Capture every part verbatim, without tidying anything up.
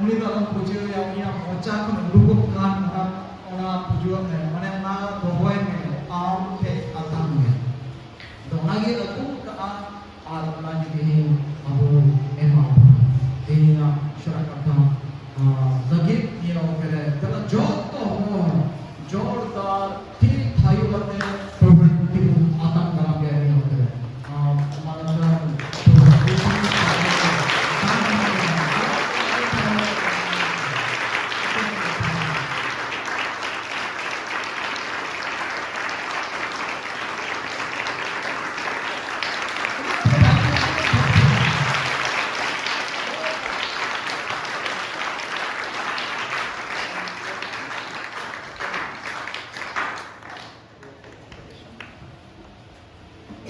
ᱩᱱᱤ ᱫᱚ ᱟᱞᱚᱢ ᱯᱩᱡᱟᱹᱭᱟ, ᱩᱱᱤᱭᱟᱜ ᱢᱚᱪᱟ ᱠᱷᱚᱱ ᱩᱰᱩᱠᱚᱜ ᱠᱟᱱ ᱚᱱᱟ, ᱚᱱᱟ ᱯᱩᱡᱟᱹᱣᱟᱜ ᱢᱮ, ᱢᱟᱱᱮ ᱚᱱᱟ ᱫᱚᱦᱚᱭ ᱢᱮ, ᱟᱢ ᱴᱷᱮᱡ ᱟᱛᱟᱝ ᱢᱮ᱾ ᱟᱫᱚ ᱚᱱᱟᱜᱮ ᱟᱹᱜᱩ ᱠᱟᱜᱼᱟ, ᱟᱨ ᱚᱱᱟ ᱜᱮ ᱛᱮᱦᱮᱧ ᱟᱵᱚ ᱮᱢᱟ ᱵᱚᱱᱟ᱾ ᱛᱮᱦᱮᱧᱟᱜ ᱥᱟᱨᱟ ᱠᱟᱛᱷᱟ, ᱟᱸ, ᱞᱟᱹᱜᱤᱫ ᱱᱤᱭᱟᱹ ᱚᱠᱛᱮ ᱨᱮ ᱫᱮᱞᱟ ᱡᱚᱛᱚ ᱦᱚᱲ ᱡᱳᱨᱫᱟᱨ ᱛᱤ ᱛᱷᱟᱭᱚ ᱠᱟᱛᱮ ᱯᱨᱚᱵᱷᱩ ᱛᱤ ᱵᱚᱱ ᱟᱛᱟᱝ ᱫᱟᱨᱟᱢ ᱜᱮᱭᱟ ᱱᱤᱭᱟᱹ ᱚᱠᱛᱮ ᱨᱮ᱾ ᱟᱸ, ᱢᱟᱱᱚᱛᱟᱱ ᱯᱨᱚᱵᱷᱩ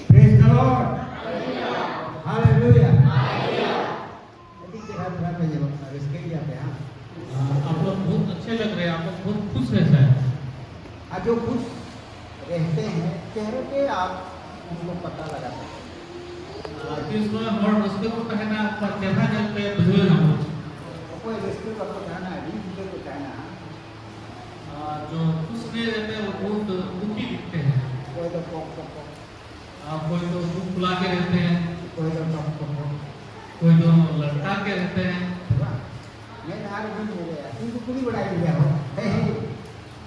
Praise the Lord. Hallelujah. ᱟᱹᱰᱤ ᱪᱮᱦᱨᱟ ᱫᱷᱟᱨᱟ ᱯᱮ ᱧᱮᱞᱚᱜ ᱠᱟᱱᱟ, ᱨᱟᱹᱥᱠᱟᱹᱭ ᱜᱮᱭᱟ ᱯᱮ, ᱦᱟᱸ? आप लोग बहुत अच्छे लग रहे हैं, आप लोग बहुत खुश है शायद। ᱟᱨ ᱡᱚ ᱠᱷᱩᱥ ᱨᱮᱦᱛᱮ ᱦᱮᱸ, ᱪᱮᱦᱨᱮ ᱯᱮ ᱟᱯ ᱩᱱᱠᱩ ᱯᱟᱛᱟ ᱞᱟᱜᱟ ᱥᱟᱠᱛᱮ ᱦᱮᱸ᱾ ᱛᱤᱥ ᱦᱚᱲ ᱨᱟᱹᱥᱠᱟᱹ ᱠᱚ ᱛᱟᱦᱮᱱᱟ, ᱩᱱᱠᱩᱣᱟᱜ ᱪᱮᱦᱨᱟ ᱧᱮᱞ ᱛᱮ ᱵᱩᱡᱷᱟᱹᱣ ᱧᱟᱢᱚᱜᱼᱟ᱾ ᱚᱠᱚᱭ ᱨᱟᱹᱥᱠᱟᱹ ᱵᱟᱠᱚ ᱛᱟᱦᱮᱱᱟ, ᱟᱹᱰᱤ ᱡᱩᱫᱟᱹ ᱠᱚ ᱛᱟᱦᱮᱱᱟ᱾ ᱟᱨ ᱡᱚ ᱠᱷᱩᱥ ᱨᱮ ᱨᱮᱦᱛᱮ ᱦᱚᱸ ᱵᱚᱦᱩᱛ ᱫᱩᱠᱷᱤ ᱫᱤᱠᱷᱛᱮ ᱦᱮᱸ᱾ ᱚᱠᱚᱭ ᱫᱚ ᱯᱚᱠ ᱯᱚᱠ ᱯᱚᱠ᱾ ᱟᱨ ᱚᱠᱚᱭ ᱫᱚ ᱢᱩᱸᱦ ᱯᱷᱩᱞᱟ ᱠᱮ ᱨᱮᱦᱛᱮ ᱦᱮᱸ᱾ ᱚᱠᱚᱭ ᱫᱚ ᱴᱚᱠ ᱴᱚᱠ ᱯᱚᱠ᱾ ᱚᱠᱚᱭ ᱫᱚ ᱞᱟᱴᱠᱟ ᱠᱮ ᱨᱮᱦᱛᱮ ᱦᱮᱸ᱾ ᱥᱮ ᱵᱟᱝ? ᱢᱮᱫᱦᱟ ᱨᱮᱵᱚᱱ ᱧᱮᱞᱮᱭᱟ, ᱠᱤᱱᱛᱩ ᱠᱩᱞᱤ ᱵᱟᱲᱟᱭ ᱜᱮᱭᱟ ᱦᱚᱲ, "ᱦᱮᱸ, ᱦᱮᱸ,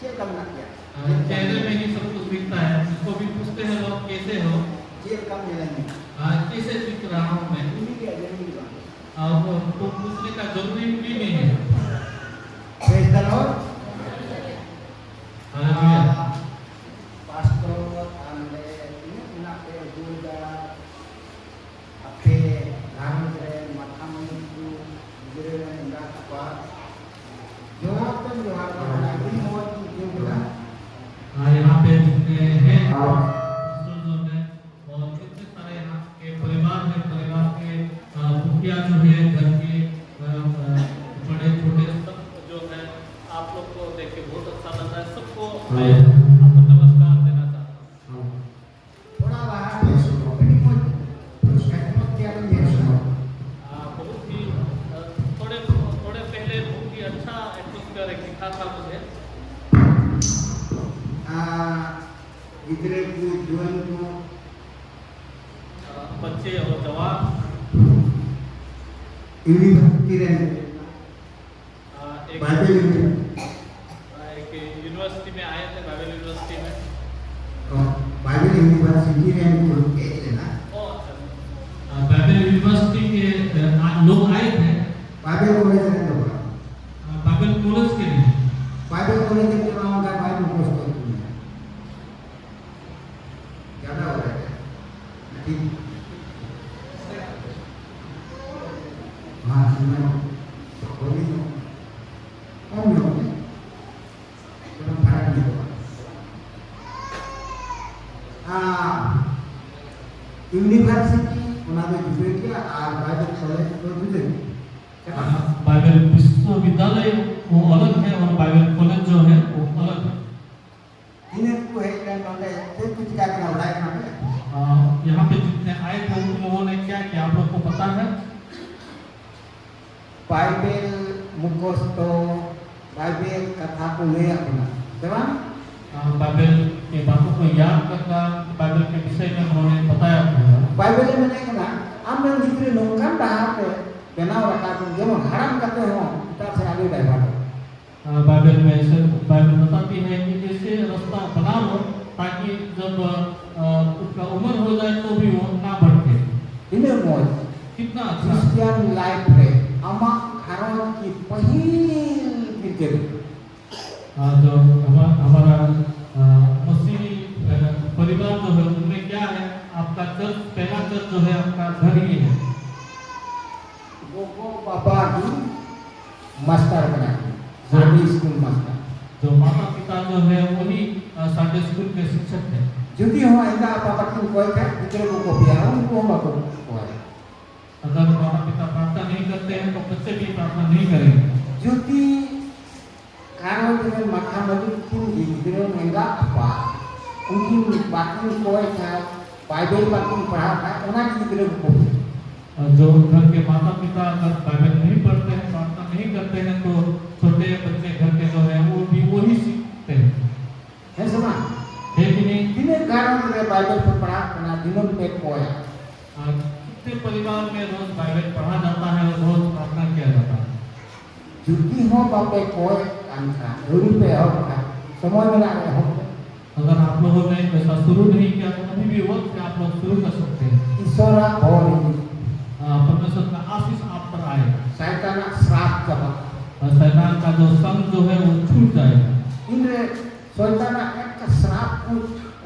ᱪᱮᱫ ᱞᱮᱠᱟ ᱢᱮᱱᱟᱜ ᱯᱮᱭᱟ?" हाँ, चेहरे में ही सब कुछ दिखता है। जिसको भी पूछते हैं लोग, "कैसे हो?" ᱪᱮᱫ ᱞᱮᱠᱟᱢ ᱧᱮᱞᱮᱧᱟ? हाँ, कैसे दिख रहा हूँ मैं? ᱠᱩᱞᱤ ᱨᱮᱭᱟᱜ ᱡᱟᱹᱨᱩᱲ ᱵᱟᱝ᱾ हाँ, वो तो पूछने का जरूरी भी नहीं है। Praise the Lord. Hallelujah. Pastor ᱟᱨ ᱱᱚᱰᱮ ᱛᱤᱱᱟᱹᱜ ᱢᱮᱱᱟᱜ ᱯᱮ ᱟᱹᱜᱩ ᱮᱫᱟ, ᱟᱯᱮ ᱜᱷᱟᱨᱚᱸᱡᱽ ᱨᱮ ᱢᱟᱛᱷᱟ ᱢᱟᱹᱱᱤ ᱠᱚ, ᱜᱤᱫᱽᱨᱟᱹ ᱨᱮᱱ ᱮᱸᱜᱟᱛ ᱟᱯᱟᱛ, ᱡᱚᱦᱟᱨ ᱛᱮ ᱡᱚᱦᱟᱨ ᱠᱟᱱᱟ, ᱟᱹᱰᱤ ᱢᱚᱡᱽ ᱤᱧ ᱵᱩᱡᱷᱟᱹᱣ ᱠᱮᱫᱟ᱾ हाँ, यहाँ पे जितने हैं, हाँ। सिस्टर्स लोग हैं, और कितने सारे यहाँ के परिवार हैं, परिवार के, अ, मुखिया जो है, घर के, अ, अ, बड़े छोटे सब जो है, आप लोग को देख के बहुत अच्छा लग रहा है। सबको मैं आपको नमस्कार देना चाहता हूँ। थोड़ा बाहर में सुनो, कहीं मत, प्रश्न मत क्या नहीं है, सुनो। हाँ, बहुत ही, अ, थोड़े, थोड़े पहले था था मुझे। ᱟᱨ ᱜᱤᱫᱽᱨᱟᱹ ᱠᱚ, ᱡᱩᱣᱟᱹᱱ ᱠᱚ, अ, बच्चे और जवान। ᱤᱭᱩᱱᱤᱵᱷᱟᱨᱥᱤᱴᱤ ᱨᱮᱱ अ, एक ᱵᱟᱭᱵᱮᱞ ᱤᱭᱩᱱᱤᱵᱷᱟᱨᱥᱤᱴᱤ, अ, एक यूनिवर्सिटी में आए थे, बाइबल यूनिवर्सिटी में। ᱵᱟᱭᱵᱮᱞ ᱤᱭᱩᱱᱤᱵᱷᱟᱨᱥᱤᱴᱤ ᱨᱮᱱ ᱠᱚ ᱦᱮᱡ ᱞᱮᱱᱟ᱾ ओ, अच्छा। अ, बाइबल यूनिवर्सिटी के, अ, आ-, लोग आए थे। ᱵᱟᱭᱵᱮᱞ ᱠᱚᱞᱮᱡᱽ ᱨᱮᱱ ᱫᱚ ᱵᱟᱝ, अ, बाइबल कॉलेज के नहीं। ᱵᱟᱭᱵᱮᱞ ᱠᱚᱞᱮᱡᱽ ᱨᱮᱱ ᱫᱚ ᱵᱟᱝ, ᱚᱱᱠᱟ ᱵᱟᱭᱵᱮᱞ ᱠᱚᱞᱮᱡᱽ ᱠᱚ ᱧᱩᱭᱟ᱾ ᱡᱟᱫᱟ ᱦᱳ ᱜᱟᱭᱟ ᱠᱭᱟ? ᱴᱷᱤᱠ᱾ ᱦᱮᱸ, ᱥᱚᱢᱚᱭ ᱠᱚᱢ ᱧᱚᱜ ᱢᱮ᱾ ᱠᱟᱨᱚᱱ ᱯᱷᱟᱨᱟᱠ ᱧᱮᱞᱚᱜᱼᱟ᱾ ᱟᱨ ᱤᱭᱩᱱᱤᱵᱷᱟᱨᱥᱤᱴᱤ ᱚᱱᱟ ᱫᱚ ᱡᱩᱫᱟᱹ ᱜᱮᱭᱟ ᱟᱨ ᱵᱟᱭᱵᱮᱞ ᱠᱚᱞᱮᱡᱽ ᱫᱚ ᱡᱩᱫᱟᱹ ᱜᱮᱭᱟ᱾ ᱪᱮᱫᱟᱜ? बाइबल विश्वविद्यालय वो अलग है और बाइबल कॉलेज जो है वो अलग है। ᱛᱤᱱᱟᱹᱜ ᱠᱚ ᱦᱮᱡ ᱞᱮᱱ ᱱᱚᱰᱮ, ᱪᱮᱫ ᱠᱚ ᱪᱤᱠᱟ ᱠᱮᱫᱟ ᱵᱟᱰᱟᱭ ᱠᱟᱱᱟ ᱯᱮ? अ, यहाँ पे जितने आए थे उन लोगों ने क्या किया, आप लोग को पता है? ᱵᱟᱭᱵᱮᱞ ᱢᱩᱠᱷᱚᱥᱛᱚ, ᱵᱟᱭᱵᱮᱞ ᱠᱟᱛᱷᱟ ᱠᱚ ᱞᱟᱹᱭᱟᱫ ᱵᱚᱱᱟ, ᱥᱮ ᱵᱟᱝ? अ, बाइबल के बातों को याद करना, बाइबल के विषय में उन्होंने बताया था। ᱵᱟᱭᱵᱮᱞ ᱮ ᱢᱮᱱᱮᱫ ᱠᱟᱱᱟ, ᱟᱢ ᱨᱮᱱ ᱜᱤᱫᱽᱨᱟᱹ ᱱᱚᱝᱠᱟᱱ ᱰᱟᱦᱟᱨ ᱛᱮ ᱵᱮᱱᱟᱣ ᱨᱟᱠᱟᱵ ᱮᱢ, ᱡᱮᱢᱚᱱ ᱦᱟᱲᱟᱢ ᱠᱟᱛᱮ ᱦᱚᱸ ᱮᱴᱟᱜ ᱥᱮᱫ ᱟᱞᱚᱭ ᱰᱟᱭᱵᱷᱟᱨᱴᱚᱜ᱾ अ, बाइबल में ऐसे, बाइबल बताती है कि ऐसे रास्ता बना लो ताकि जब, अ, उसका उम्र हो जाए तो भी वो ना भटके। ᱛᱤᱱᱟᱹᱜ ᱢᱚᱡᱽ कितना अच्छा। ᱠᱷᱨᱤᱥᱴᱤᱭᱟᱱ ᱞᱟᱭᱤᱯᱷ ᱨᱮ ᱟᱢᱟᱜ ᱜᱷᱟᱨᱚᱸᱡᱽ ᱠᱤ ᱯᱟᱹᱦᱤᱞ ᱜᱤᱨᱡᱟᱹ ᱨᱮ हाँ, जो हमा-, हमारा, अ, मसीही, अ, परिवार जो है, उनमें क्या है, आपका चर्च, पहला चर्च जो है, आपका घर ही है। ᱜᱚᱜᱚ ᱵᱟᱵᱟ ᱜᱮ ᱢᱟᱥᱴᱟᱨ ᱠᱟᱱᱟ ᱠᱚ, ᱥᱟᱱᱰᱮ ᱥᱠᱩᱞ ᱢᱟᱥᱴᱟᱨ᱾ जो माता पिता जो है, वही, अ, संडे स्कूल के शिक्षक है। ᱡᱩᱫᱤ ᱦᱚᱸ ᱮᱸᱜᱟ ᱟᱯᱟ ᱵᱟᱹᱠᱤᱱ ᱠᱚᱭ ᱠᱷᱟᱡ, ᱜᱤᱫᱽᱨᱟᱹ ᱠᱚ ᱠᱚᱯᱤᱭᱟ, ᱩᱱᱠᱩ ᱦᱚᱸ ᱵᱟᱠᱚ ᱠᱚᱭᱟ᱾ अगर माता पिता प्रार्थना नहीं करते हैं, तो बच्चे भी प्रार्थना नहीं करेंगे। ᱡᱩᱫᱤ ᱜᱷᱟᱨᱚᱸᱡᱽ ᱨᱮᱱ ᱢᱟᱛᱷᱟ ᱢᱟᱹᱞᱤᱠ ᱠᱤᱱ ᱜᱤᱫᱽᱨᱟᱹ ᱮᱸᱜᱟ ᱟᱯᱟ, ᱩᱱᱠᱤᱱ ᱵᱟᱹᱠᱤᱱ ᱠᱚᱭ ᱠᱷᱟᱡ, ᱵᱟᱭᱵᱮᱞ ᱵᱟᱹᱠᱤᱱ ᱯᱟᱲᱦᱟᱣ ᱠᱷᱟᱡ, ᱚᱱᱟ ᱜᱮ ᱜᱤᱫᱽᱨᱟᱹ ᱠᱚ ᱠᱚᱯᱤᱭᱟ᱾ और जो घर के माता पिता अगर बाइबल नहीं पढ़ते हैं, प्रार्थना नहीं करते हैं, तो छोटे बच्चे घर के रोज बाइबल पढ़ा जाता है और रोज प्रार्थना किया जाता है। ᱡᱩᱫᱤ ᱦᱚᱸ ᱵᱟᱯᱮ ᱠᱚᱭᱮᱫ ᱠᱟᱱ ᱠᱷᱟᱱ, ᱟᱹᱣᱨᱤ ᱯᱮ ᱮᱦᱚᱵ ᱠᱷᱟᱱ, ᱥᱚᱢᱚᱭ ᱢᱮᱱᱟᱜ ᱨᱮ ᱮᱦᱚᱵ ᱯᱮ᱾ अगर आप लोगों ने वैसा शुरू नहीं किया तो अभी भी वक्त है, आप लोग शुरू कर सकते हैं। ईश्वर आप और ईश्वर का आशीष आप पर आए। शैतान का श्राप जब शैतान का जो संग जो है वो छूट जाए। शैतान का श्राप जब और शैतान का जो संग जो है वो छूट जाए। ᱤᱱᱨᱮ ᱥᱚᱭᱛᱟᱱᱟᱜ ᱮᱠᱴᱟ ᱥᱨᱟᱯ ᱠᱚ,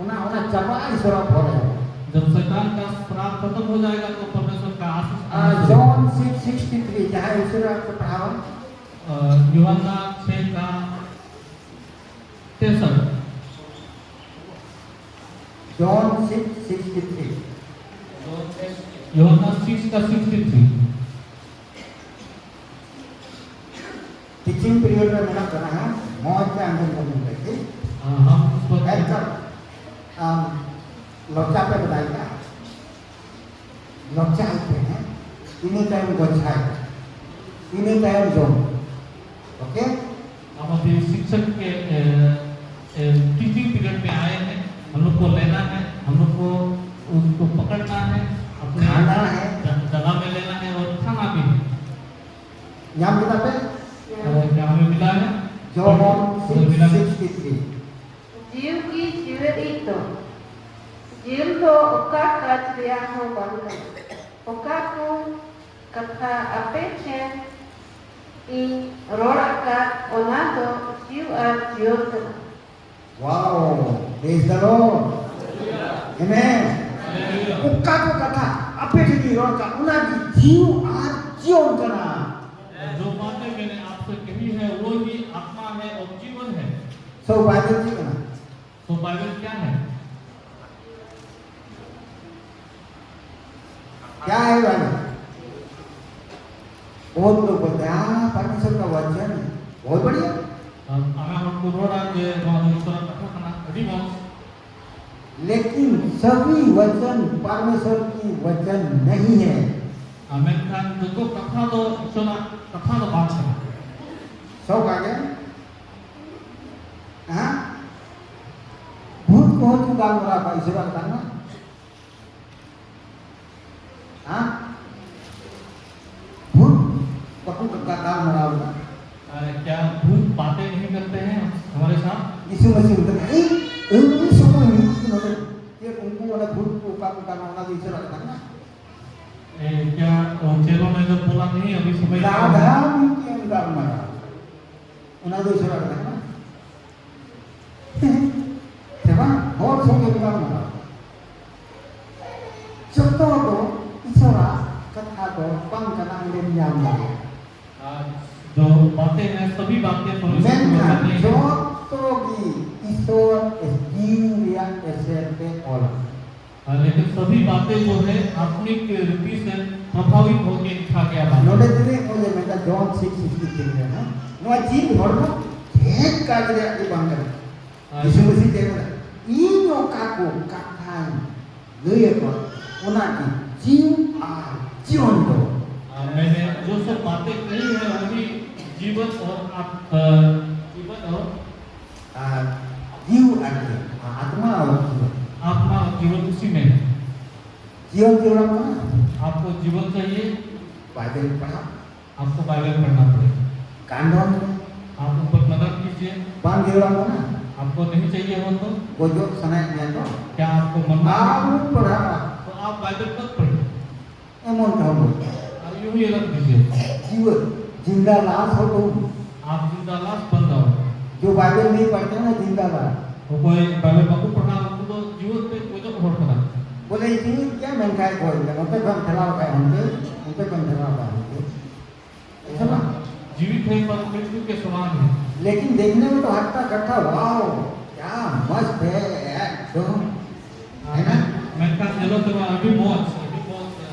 ᱚᱱᱟ, ᱚᱱᱟ ᱪᱟᱵᱟᱜᱼᱟ, ᱤᱥᱚᱨᱟᱜ ᱯᱷᱚᱞ ᱮᱢᱟ᱾ जब शैतान का श्राप खत्म हो जाएगा तो परमेश्वर का आशीष आना शुरू होगा। John six sixty three, ᱡᱟᱦᱟᱸᱭ ᱩᱥᱟᱹᱨᱟ ᱠᱚ ᱯᱟᱲᱦᱟᱣᱟ᱾ यूहन्ना छह का तिरसठ। John six sixty three। यूहन्ना सिक्स का सिक्सटी थ्री। ᱴᱤᱪᱤᱝ ᱯᱤᱨᱤᱭᱚᱰ ᱨᱮ ᱢᱮᱱᱟᱜ ᱵᱚᱱᱟ, ᱦᱮᱸ? ᱢᱚᱡᱽ ᱛᱮ ᱟᱸᱡᱚᱢ ᱛᱟᱵᱚᱱ ᱯᱮ, ᱴᱷᱤᱠ? ᱦᱮᱸ, ᱦᱟᱢ ᱩᱥᱠᱳ ᱮᱠᱫᱚᱢ, ᱟᱢ ᱞᱚᱪᱟ ᱯᱮ ᱵᱮᱱᱟᱣ ᱠᱟᱜᱼᱟ᱾ ᱞᱚᱪᱟ ᱟᱯᱮ, ᱦᱮᱸ? ᱤᱱᱟᱹ ᱛᱟᱭᱚᱢ ᱜᱚᱪᱷᱟᱭ, ᱤᱱᱟᱹ ᱛᱟᱭᱚᱢ ᱡᱚᱢ᱾ ᱳᱠᱮ? हम अभी शिक्षक के, ए, ए, टीचिंग पीरियड में आए हैं। हम लोग को लेना है, हम लोग को उसको पकड़ना है, अपने खाना है। ज-, जगह में लेना है और खाना भी है। ᱧᱟᱢ ᱠᱮᱫᱟ ᱯᱮ? और क्या हमें मिला है? John हमें मिला है। Six sixty three. ᱡᱤᱣᱤ ᱜᱮ ᱡᱤᱣᱮᱫᱤᱡ ᱫᱚ, ᱡᱤᱞ ᱫᱚ ᱚᱠᱟ ᱠᱟᱡᱽ ᱨᱮᱭᱟᱜ ᱦᱚᱸ ᱵᱟᱝ ᱠᱟᱱᱟ᱾ ᱚᱠᱟ ᱠᱚ ᱠᱟᱛᱷᱟ ᱟᱯᱮ ᱴᱷᱮᱱ ᱤᱧ ᱨᱚᱲ ᱟᱠᱟᱫ, ᱚᱱᱟ ᱫᱚ ᱡᱤᱣᱤ ᱟᱨ ᱡᱤᱭᱚᱱ ᱠᱟᱱᱟ᱾ Wow, praise the Lord. Amen. ᱚᱠᱟ ᱠᱚ ᱠᱟᱛᱷᱟ ᱟᱯᱮ ᱴᱷᱮᱱ ᱤᱧ ᱨᱚᱲ ᱟᱠᱟᱫ, ᱚᱱᱟ ᱜᱮ ᱡᱤᱣᱤ ᱟᱨ ᱡᱤᱭᱚᱱ ᱠᱟᱱᱟ᱾ जो बातें मैंने आपसे कही है, वो ही आत्मा है और जीवन है। So, बाइबल ᱪᱮᱫ ᱠᱟᱱᱟ? तो बाइबल क्या है? क्या है बाइबल? बहुत लोग बोलते हैं, "हाँ, परमेश्वर का वचन है।" बहुत बढ़िया। ᱟᱨ ᱟᱭᱢᱟ ᱦᱚᱲ ᱠᱚ ᱨᱚᱲᱟ ᱡᱮ ᱱᱚᱣᱟ ᱫᱚ ᱤᱥᱚᱨᱟᱜ ᱠᱟᱛᱷᱟ ᱠᱟᱱᱟ, ᱟᱹᱰᱤ ᱢᱚᱡᱽ᱾ लेकिन सभी वचन परमेश्वर की वचन नहीं है। ᱟᱨ ᱢᱮᱱᱠᱷᱟᱱ ᱡᱚᱛᱚ ᱠᱟᱛᱷᱟ ᱫᱚ ᱤᱥᱚᱨᱟᱜ ᱠᱟᱛᱷᱟ ᱫᱚ ᱵᱟᱝ ᱠᱟᱱᱟ᱾ ᱥᱚᱵ ᱟᱜᱮ ᱦᱮᱸ? ᱵᱷᱩᱛ ᱠᱚᱦᱚᱸ ᱠᱚ ᱜᱟᱞᱢᱟᱨᱟᱣ ᱠᱟᱜᱼᱟ ᱤᱥᱚᱨᱟᱜ ᱠᱟᱛᱷᱟ ᱢᱟ᱾ ᱦᱮᱸ? ᱢᱟᱱᱟᱣ ᱮᱫᱟ᱾ अ, क्या भूत बातें नहीं करते हैं हमारे साथ? ᱡᱤᱥᱩ ᱢᱟᱹᱥᱤ ᱢᱮᱛᱟᱭ ᱠᱟᱱᱟ, "ᱤᱧ, ᱤᱧ ᱩᱱ ᱥᱚᱢᱚᱭ ᱦᱩᱭᱩᱜ ᱠᱟᱱᱟ ᱱᱚᱰᱮ, ᱪᱮᱫ ᱩᱱᱠᱩ ᱚᱱᱟ ᱵᱷᱩᱛ ᱠᱚ ᱚᱠᱟ ᱠᱚ ᱠᱟᱱᱟ, ᱚᱱᱟ ᱫᱚ ᱤᱥᱚᱨᱟᱜ ᱠᱟᱛᱷᱟ ᱠᱟᱱᱟ?" ए, क्या, अ, चेलों ने जब बोला, "नहीं, अभी समय नहीं है।" ᱜᱟᱫᱷᱟ ᱢᱤᱫᱴᱮᱱ ᱜᱟᱞᱢᱟᱨᱟᱣ, ᱚᱱᱟ ᱫᱚ ᱤᱥᱚᱨᱟᱜ ᱠᱟᱛᱷᱟ ᱠᱟᱱᱟ? ᱥᱮ ᱵᱟᱝ? ᱦᱚᱲ ᱥᱚᱸᱜᱮ ᱵᱟᱝ ᱢᱟᱱᱟᱣ᱾ ᱡᱚᱛᱚ ᱫᱚ ᱤᱥᱚᱨᱟᱜ ᱠᱟᱛᱷᱟ ᱫᱚ ᱵᱟᱝ ᱠᱟᱱᱟ, ᱚᱸᱰᱮᱢ ᱧᱟᱢ ᱫᱟᱲᱮᱭᱟᱜᱼᱟ᱾ ᱟᱨ ᱡᱚ ᱵᱟᱛᱮ ᱦᱮᱸ, ᱥᱟᱵᱷᱤ ᱵᱟᱛᱮ ᱯᱚᱨᱢᱮᱥᱚᱨ ᱠᱤ ᱢᱮᱱᱠᱷᱟᱱ ᱵᱟᱛᱮ ᱦᱮᱸ᱾ ᱡᱚᱛᱚ ᱜᱮ ᱤᱥᱚᱨ ᱡᱤᱣᱤ ᱨᱮᱭᱟᱜ ᱮᱥᱮᱨ ᱛᱮ ᱚᱞ ᱟᱠᱟᱱᱟ᱾ ᱟᱨ ᱞᱮᱠᱤᱱ ᱥᱟᱵᱷᱤ ᱵᱟᱛᱮ ᱡᱚ ᱦᱮᱸ ᱟᱛᱢᱤᱠ ᱨᱤᱛᱤ ᱥᱮ ᱯᱨᱚᱵᱷᱟᱵᱤᱛ ᱦᱚᱠᱮ ᱞᱤᱠᱷᱟ ᱜᱮᱭᱟ ᱵᱟᱛᱮ᱾ ᱱᱚᱰᱮ ᱛᱤᱱᱟᱹᱜ ᱢᱚᱡᱽ ᱮ ᱢᱮᱱᱫᱟ, ᱡᱚᱱ ᱥᱤᱠᱥ ᱥᱤᱠᱥᱴᱤ ᱛᱷᱨᱤ ᱨᱮ, ᱦᱮᱸ? ᱱᱚᱣᱟ ᱡᱤᱣᱤ ᱦᱚᱲᱢᱚ ᱪᱮᱫ ᱠᱟᱡᱽ ᱨᱮᱭᱟᱜ ᱜᱮ ᱵᱟᱝ ᱠᱟᱱᱟ᱾ ᱟᱨ ᱡᱤᱥᱩ ᱢᱟᱹᱥᱤ ᱪᱮᱫ ᱢᱮᱱᱟ? ᱤᱧ ᱚᱠᱟ ᱠᱚ ᱠᱟᱛᱷᱟᱧ ᱞᱟᱹᱭ ᱟᱠᱚᱣᱟ, ᱚᱱᱟ ᱜᱮ ᱡᱤᱣᱤ ᱟᱨ ᱡᱤᱭᱚᱱ ᱫᱚ᱾ ᱟᱨ ᱢᱮᱱᱮ, ᱡᱚᱥᱮ ᱵᱟᱛᱮ ᱠᱟᱹᱦᱤ ᱦᱮᱸ, ᱚᱱᱟ ᱜᱮ ᱡᱤᱵᱚᱱ ᱚᱨ ᱟᱛ-, ᱟ, ᱡᱤᱵᱚᱱ ᱚᱨ ᱟᱨ ᱡᱤᱣᱤ ᱟᱨ ᱡᱤᱭᱚᱱ, ᱟᱛᱢᱟ ᱟᱨ ᱡᱤᱭᱚᱱ᱾ ᱟᱛᱢᱟ ᱟᱨ ᱡᱤᱵᱚᱱ ᱩᱥᱤ ᱢᱮ᱾ ᱡᱤᱭᱚᱱ ᱡᱤᱭᱚᱱ ᱠᱟᱱᱟ᱾ ᱟᱯᱠᱚ ᱡᱤᱵᱚᱱ ᱪᱟᱦᱤᱭᱮ᱾ ᱵᱟᱭᱵᱮᱞ ᱯᱟᱲᱦᱟᱣ᱾ आपको बाइबल पढ़ना पड़ेगा। ᱠᱟᱸᱫᱚᱱ ᱯᱮ᱾ आप ऊपर मदद कीजिए। ᱵᱟᱝ ᱡᱟᱹᱨᱩᱲᱟ ᱠᱟᱱᱟ? आपको नहीं चाहिए हो तो? ᱜᱚᱡᱚᱜ ᱥᱟᱱᱟᱭᱮᱫ ᱢᱮᱭᱟ ᱛᱚ? क्या आपको मरना है? ᱟᱞᱚᱢ ᱯᱟᱲᱦᱟᱜᱼᱟ᱾ तो आप बाइबल मत पढ़िए। ᱮᱢᱚᱱ ᱛᱮᱦᱚᱸ ᱵᱚᱞ᱾ आप यूं ही रख दीजिए। ᱡᱤᱣᱮᱫ, ᱡᱤᱱᱫᱟ ᱞᱟᱥ ᱦᱚᱸ ᱛᱚ᱾ आप जिंदा लाश बन जाओ। जो बाइबल नहीं पढ़ते ना, जिंदा लाश। ᱚᱠᱚᱭ ᱵᱟᱭᱵᱮᱞ ᱵᱟᱠᱚ ᱯᱟᱲᱦᱟᱜᱼᱟ, ᱩᱱᱠᱩ ᱫᱚ ᱡᱤᱣᱮᱫ ᱛᱮ ᱜᱚᱡᱚᱜ ᱦᱚᱲ ᱠᱟᱱᱟ᱾ ᱵᱚᱞᱮ ᱡᱤᱣᱮᱫ ᱜᱮᱭᱟ, ᱢᱮᱱᱠᱷᱟᱱ ᱜᱚᱡ ᱮᱱᱟ᱾ ᱱᱚᱛᱮ ᱠᱷᱚᱱ ᱴᱷᱮᱞᱟᱣ ᱠᱷᱟᱡ ᱦᱟᱱᱛᱮ, ᱱᱚᱛᱮ ᱠᱷᱚᱱ ᱴᱷᱮᱞᱟᱣ ᱠᱷᱟᱡ ᱦᱟᱱᱛᱮ᱾ ᱮᱥᱟ ᱵᱟᱝ? जीवित है पर मृत्यु के समान है। लेकिन देखने में तो हट्टा कट्टा, वाओ, क्या मस्त है एकदम, है ना? ᱢᱮᱱᱠᱷᱟᱱ ᱧᱮᱞᱚᱜ ᱛᱮᱢᱟ ᱟᱹᱰᱤ ᱢᱚᱡᱽ, ᱟᱹᱰᱤ ᱢᱚᱡᱽ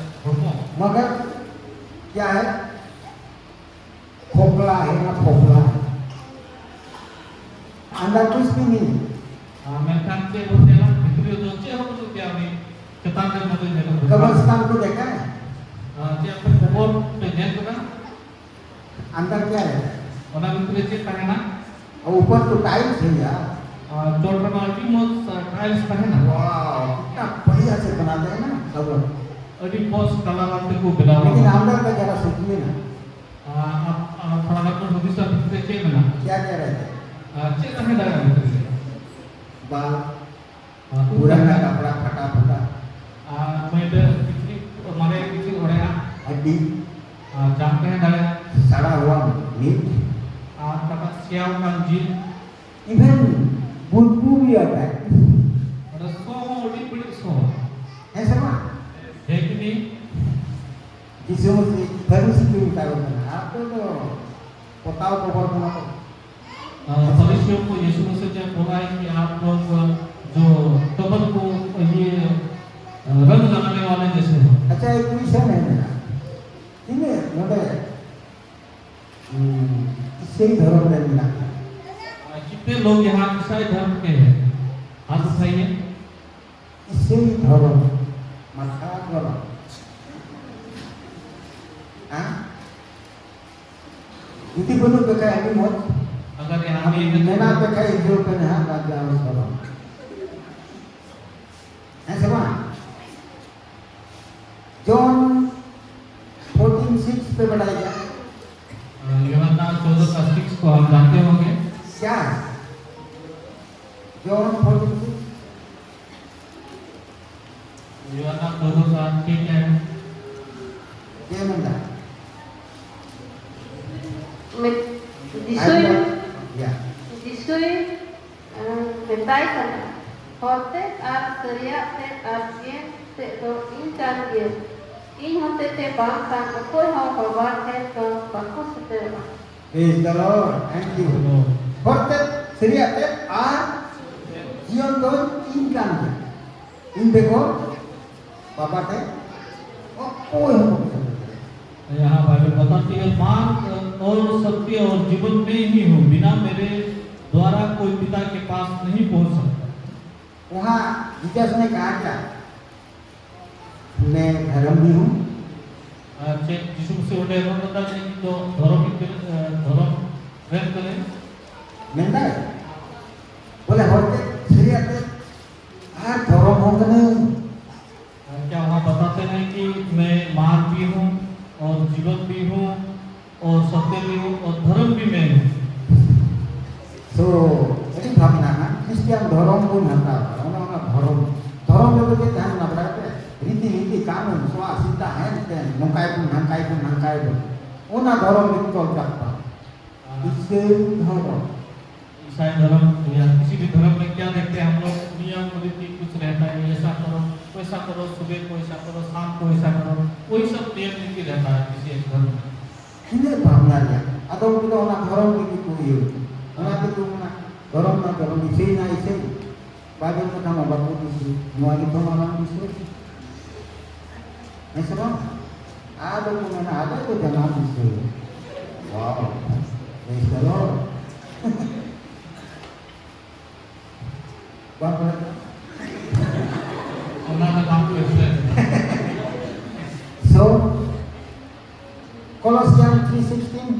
ᱦᱚᱲᱢᱚ᱾ मगर क्या है? खोखला है ना, खोखला है। अंदर कुछ भी नहीं है। ᱟᱨ ᱢᱮᱱᱠᱷᱟᱱ ᱪᱮᱫ ᱵᱚᱱ ᱧᱮᱞᱟ? ᱵᱷᱤᱛᱨᱤ ᱨᱮᱫᱚ ᱪᱮᱫ ᱦᱚᱸ ᱵᱟᱹᱱᱩᱜ ᱜᱮᱭᱟ, ᱩᱱᱤ ᱪᱮᱛᱟᱱ ᱨᱮ ᱢᱚᱛᱚ ᱧᱮᱞᱚᱜ ᱠᱟᱱᱟ᱾ कब्रिस्तान को देखा है? ᱟᱨ ᱪᱮᱫ ᱟᱯᱮ ᱠᱚᱵᱚᱨ ᱯᱮ ᱧᱮᱞ ᱠᱟᱫᱟ? अंदर क्या है? ᱚᱱᱟ ᱵᱷᱤᱛᱨᱤ ᱨᱮ ᱪᱮᱫ ᱛᱟᱦᱮᱱᱟ? और ऊपर तो टाइल्स है यार। ᱟᱨ ᱪᱚᱴ ᱨᱮᱢᱟ ᱟᱹᱰᱤ ᱢᱚᱡᱽ, ᱟ, ᱴᱟᱭᱤᱞᱥ ᱛᱟᱦᱮᱱᱟ᱾ वाओ, कितना बढ़िया से बनाते हैं ना कब्र। ᱟᱹᱰᱤ ᱢᱚᱡᱽ ᱠᱟᱞᱟᱨ ᱟᱛᱮ ᱠᱚ ᱵᱮᱱᱟᱣᱟ᱾ लेकिन अंदर का जरा सोचिए ना। ᱟᱨ ᱟᱯ-, क्या क्या रहता है? ᱟᱨ ᱪᱮᱫ ᱛᱟᱦᱮᱸ ᱫᱟᱲᱮᱭᱟᱜᱼᱟ ᱵᱷᱤᱛᱨᱤ ᱨᱮ? बाल, ᱟᱨ ᱩᱵ ᱯᱩराना ᱛᱟᱦᱮᱸ, कपड़ा फटा फटा, ᱟᱨ ᱢᱤᱫᱴᱮᱱ ᱠᱤᱪᱨᱤᱡ, ᱢᱟᱨᱮ ᱠᱤᱪᱨᱤᱡ ᱚᱲᱮᱡ ᱟᱜ, हड्डी, ᱟᱨ ᱡᱟᱝ ᱛᱟᱦᱮᱸ ᱫᱟᱲᱮᱭᱟᱜᱼᱟ, सड़ा हुआ मीट, ᱟᱨ ᱚᱠᱟᱴᱟᱜ ᱥᱮᱭᱟᱣ ᱟᱠᱟᱱ ᱡᱤᱞ, इवन बुदबू भी आता है। ᱚᱸᱰᱮ ᱥᱚ ᱦᱚᱸ ᱟᱹᱰᱤ ᱵᱟᱹᱲᱤᱡ ᱥᱚᱣᱟ᱾ ᱦᱮᱸ ᱥᱮ ᱵᱟᱝ? ᱦᱮᱸ ᱠᱤ ᱱᱤ? ᱡᱤᱥᱩ ᱢᱟᱹᱥᱤ ᱯᱷᱟᱹᱨᱤᱥᱤ ᱠᱚ ᱢᱮᱛᱟ ᱠᱚ ᱠᱟᱱᱟ, "ᱟᱯᱮ ᱫᱚ ᱯᱚᱛᱟᱣ ᱠᱚᱵᱚᱨ ᱠᱟᱱᱟ ᱯᱮ?" ᱟᱨ ᱯᱷᱟᱹᱨᱤᱥᱤᱭᱚ ᱠᱚ ᱭᱤᱥᱩ ᱢᱟᱹᱥᱤ ᱴᱷᱮᱱ ᱯᱷᱚᱨᱟᱭ ᱠᱤ ᱟᱯ ᱞᱳᱜ ᱡᱚ ᱠᱚᱵᱚᱨ ᱠᱚ ᱤᱭᱟᱹ ᱨᱚᱝ ᱞᱟᱜᱟᱱᱮ ᱣᱟᱞᱮ ᱡᱮᱥᱮ ᱦᱚ᱾ ᱟᱪᱪᱷᱟ, ᱮᱠ ᱠᱩᱭᱥᱚᱱ ᱦᱮ ᱢᱮᱱᱟᱜᱼᱟ᱾ ᱛᱤᱱᱟᱹᱜ ᱱᱚᱰᱮ ᱦᱩᱸ, ᱤᱥᱟᱹᱭ ᱫᱷᱚᱨᱚᱢ ᱨᱮ ᱢᱮᱱᱟᱜ ᱠᱚᱣᱟ᱾ कितने लोग यहाँ ईसाई धर्म के हैं? हाथ उठाइए। ᱤᱥᱟᱹᱭ ᱫᱷᱚᱨᱚᱢ, ᱢᱟᱨᱥᱟᱞ ᱫᱷᱚᱨᱚᱢ᱾ ᱦᱮᱸ? ᱡᱩᱫᱤ ᱵᱟᱹᱱᱩᱜ ᱯᱮ ᱠᱷᱟᱡ ᱟᱹᱰᱤ ᱢᱚᱡᱽ᱾ अगर यहाँ ᱟᱨ ᱢᱮᱱᱟᱜ ᱯᱮ ᱠᱷᱟᱡ ᱦᱤᱡᱩᱜ ᱯᱮ ᱱᱟᱦᱟᱜ ᱨᱟᱡᱟ ᱫᱷᱚᱨᱚᱢ᱾ ᱦᱮᱸ ᱥᱮ ᱵᱟᱝ? ᱡᱚᱱ ᱯᱷᱳᱨᱴᱤᱱ ᱥᱤᱠᱥ ᱯᱮ ᱵᱟᱰᱟᱭ ᱜᱮᱭᱟ? यूहन्ना चौदह का सिक्स को हम जानते होंगे। क्या है? John fourteen six. यूहन्ना चौदह का सिक्स क्या है? ᱪᱮᱫ ᱢᱮᱱᱫᱟ? ᱢᱮ-, ᱫᱤᱥᱟᱹᱭ ᱟᱭᱢᱟ᱾ ᱢᱮ᱾ ᱭᱟ᱾ ᱫᱤᱥᱟᱹᱭ ᱢᱮᱛᱟᱭ ᱠᱟᱱᱟ, "ᱦᱚᱨ ᱛᱮᱫ ᱟᱨ ᱥᱟᱹᱨᱤᱭᱟᱜ ᱛᱮᱫ ᱟᱨ ᱡᱤᱭᱚᱱ ᱛᱮᱫ ᱫᱚ ᱤᱧ ᱠᱟᱱ ᱜᱤᱭᱟᱹᱧ᱾ ᱤᱧ ᱦᱚᱛᱮ ᱛᱮ ᱵᱟᱝ ᱠᱷᱟᱱ ᱚᱠᱚᱭ ᱦᱚᱸ ᱵᱟᱵᱟ ᱴᱷᱮᱱ ᱫᱚ ᱵᱟᱠᱚ ᱥᱮᱴᱮᱨᱚᱜᱼᱟ᱾" Praise the Lord. Thank you. ᱦᱚᱨ ᱛᱮᱫ, ᱥᱟᱹᱨᱤᱭᱟᱜ ᱛᱮᱫ ᱟᱨ ᱡᱤᱭᱚᱱ ᱫᱚ ᱤᱧ ᱠᱟᱱ ᱜᱤᱭᱟᱹᱧ᱾ ᱤᱧ ᱵᱮᱜᱚᱨ ᱵᱟᱵᱟ ᱴᱷᱮᱱ ᱚᱠᱚᱭ ᱦᱚᱸ ᱵᱟᱠᱚ ᱥᱮᱴᱮᱨ ᱫᱟᱲᱮᱭᱟᱜᱼᱟ᱾ यहाँ बाइबल बताती है, "मार्ग और सत्य और जीवन मैं ही हूँ, बिना मेरे द्वारा कोई पिता के पास नहीं पहुँच सकता।" वहाँ जीसस ने कहा क्या? मैं धर्म भी हूँ। ᱟᱨ ᱪᱮᱫ ᱡᱤᱥᱩ ᱢᱟᱹᱥᱤ ᱚᱸᱰᱮ ᱨᱚᱲ ᱞᱮᱫᱟ ᱡᱮ ᱤᱧ ᱫᱚ ᱫᱷᱚᱨᱚᱢ ᱤᱧ ᱠᱟᱹᱱᱟᱹᱧ, ᱟᱨ ᱫᱷᱚᱨᱚᱢ ᱨᱮᱱ ᱠᱟᱹᱱᱟᱹᱧ? ᱢᱮᱱᱫᱟᱭ, ᱵᱚᱞᱮ ᱦᱚᱨ ᱛᱮᱫ, ᱥᱟᱹᱨᱤᱭᱟᱜ ᱛᱮᱫ ᱟᱨ ᱫᱷᱚᱨᱚᱢ ᱦᱚᱸ ᱠᱟᱹᱱᱟᱹᱧ᱾ क्या वहाँ बताते हैं कि मैं मार्ग भी हूँ और जीवन भी हूँ और सत्य भी हूँ और धर्म भी मैं हूँ? ᱫᱷᱚᱨᱚᱢ ᱵᱚᱱ ᱦᱟᱛᱟᱣᱟ, ᱚᱱᱟ, ᱚᱱᱟ ᱫᱷᱚᱨᱚᱢ᱾ ᱫᱷᱚᱨᱚᱢ ᱨᱮᱫᱚ ᱪᱮᱫ ᱛᱟᱦᱮᱱ ᱠᱟᱱᱟ ᱵᱟᱲᱟᱭ ᱯᱮ? ᱨᱤᱛᱤ ᱱᱤᱛᱤ, ᱠᱟᱹᱱᱩᱱ, ᱥᱚᱣᱟ ᱥᱤᱫᱷᱟ, ᱦᱮᱱ ᱛᱮᱱ, ᱱᱚᱝᱠᱟᱭ ᱵᱚᱱ, ᱦᱟᱱᱠᱟᱭ ᱵᱚᱱ, ᱦᱟᱱᱠᱟᱭ ᱵᱚᱱ᱾ ᱚᱱᱟ ᱫᱷᱚᱨᱚᱢ ᱨᱮ ᱛᱚᱞ ᱠᱟᱜ ᱠᱚᱣᱟ᱾ ᱤᱥᱟᱹᱭ ᱫᱷᱚᱨᱚᱢ᱾ ईसाई धर्म या किसी भी धर्म में क्या देखते हैं हम लोग? नियम रीति कुछ रहता है, ऐसा करो, वैसा करो, सुबह को ऐसा करो, शाम को ऐसा करो, वही सब नियम नीति रहता है किसी एक धर्म में। ᱛᱤᱱᱟᱹᱜ ᱵᱷᱟᱵᱽᱱᱟ ᱨᱮᱭᱟᱜ, ᱟᱫᱚ ᱩᱱᱠᱩ ᱫᱚ ᱚᱱᱟ ᱫᱷᱚᱨᱚᱢ ᱨᱮᱜᱮ ᱠᱚ ᱤᱭᱟᱹ, ᱚᱱᱟ ᱛᱮᱠᱚ ᱢᱮᱱᱟ, ᱫᱷᱚᱨᱚᱢ ᱢᱟ ᱫᱷᱚᱨᱚᱢ, ᱤᱥᱟᱹᱭ ᱱᱟ ᱤᱥᱟᱹᱭ᱾ ᱵᱟᱭᱵᱮᱞ ᱠᱟᱛᱷᱟ ᱢᱟ ᱵᱟᱠᱚ ᱤᱥᱟᱹᱭ, ᱱᱚᱣᱟ ᱜᱮᱛᱚ ᱢᱟᱨᱟᱝ ᱤᱥᱟᱹᱭ᱾ ᱦᱮᱸ ᱥᱮ ᱵᱟᱝ? ᱟᱫᱚ ᱠᱚ ᱢᱮᱱᱟ, ᱟᱞᱮ ᱫᱚ ᱡᱟᱱᱟᱢ ᱤᱥᱟᱹᱭ᱾ Wow, praise the Lord. ᱵᱟᱝ ᱵᱟᱲᱟᱭ ᱠᱟᱱᱟ? ᱚᱱᱟ ᱫᱚ ᱵᱟᱝ ᱠᱚ ᱤᱥᱟᱹᱭ᱾ So, Colossians three sixteen.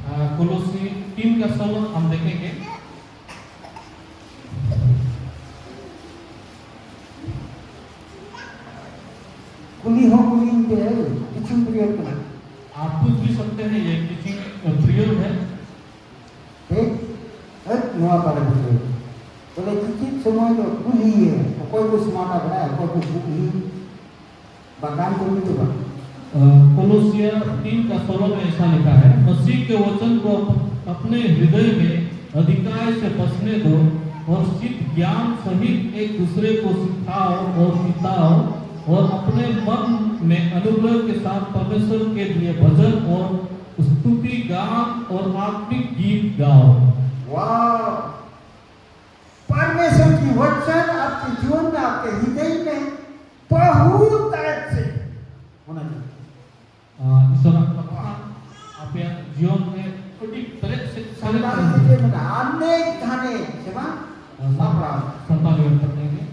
आ, कोलोसी तीन का सोलह हम देखेंगे। ᱠᱩᱞᱤ ᱦᱚᱸ ᱠᱩᱞᱤᱧ ᱯᱮ, ᱠᱤᱪᱷᱩ ᱯᱤᱨᱤᱭᱚᱰ ᱠᱟᱱᱟ᱾ आप पूछ भी सकते हैं, ये टीचिंग पीरियड है। ᱴᱷᱤᱠ? ᱦᱮᱸ, ᱱᱚᱣᱟ ᱵᱟᱨᱮ ᱵᱩᱡᱷᱟᱹᱣ᱾ ᱵᱚᱞᱮ ᱪᱮᱪᱮᱫ ᱥᱚᱢᱚᱭ ᱫᱚ ᱠᱩᱞᱤᱭᱮ, ᱚᱠᱚᱭ ᱠᱚ ᱥᱢᱟᱨᱴᱟ ᱵᱟᱲᱟᱭᱟ, ᱚᱠᱚᱭ ᱠᱚ ᱠᱩᱞᱤ᱾ ᱵᱟᱜᱟᱱ ᱠᱚ ᱢᱤᱫ ᱫᱚ ᱵᱟᱝ᱾ अ, कोलोसिया तीन का सोलह में ऐसा लिखा है, मसीह के वचन को अपने हृदय में अधिकाय से बसने दो और सिद्ध ज्ञान सहित एक दूसरे को सिखाओ और चिताओ और अपने मन में अनुग्रह के साथ परमेश्वर के लिए भजन और स्तुति गान और आत्मिक गीत गाओ। वाह! परमेश्वर की वचन आपके जीवन में, आपके हृदय में बहुत टाइप से होना चाहिए। ᱟᱨ ᱤᱥᱚᱨᱟᱜ ᱠᱟᱛᱷᱟ ᱟᱯᱮᱭᱟᱜ ᱡᱤᱭᱚᱱ ᱨᱮ ᱟᱹᱰᱤ ᱯᱮᱨᱮᱡ ᱥᱮ ᱥᱟᱨᱮᱡ ᱥᱟᱱᱛᱟᱲᱤ ᱛᱮ ᱪᱮᱫ ᱢᱮᱱᱟᱜᱼᱟ? ᱟᱱᱮᱠ ᱫᱷᱟᱱᱮᱠ, ᱥᱮ ᱵᱟᱝ? ᱟᱨ ᱥᱟᱯᱲᱟᱣ᱾ ᱥᱟᱱᱛᱟᱲᱤ ᱚᱞ ᱠᱟᱛᱮ ᱜᱮ᱾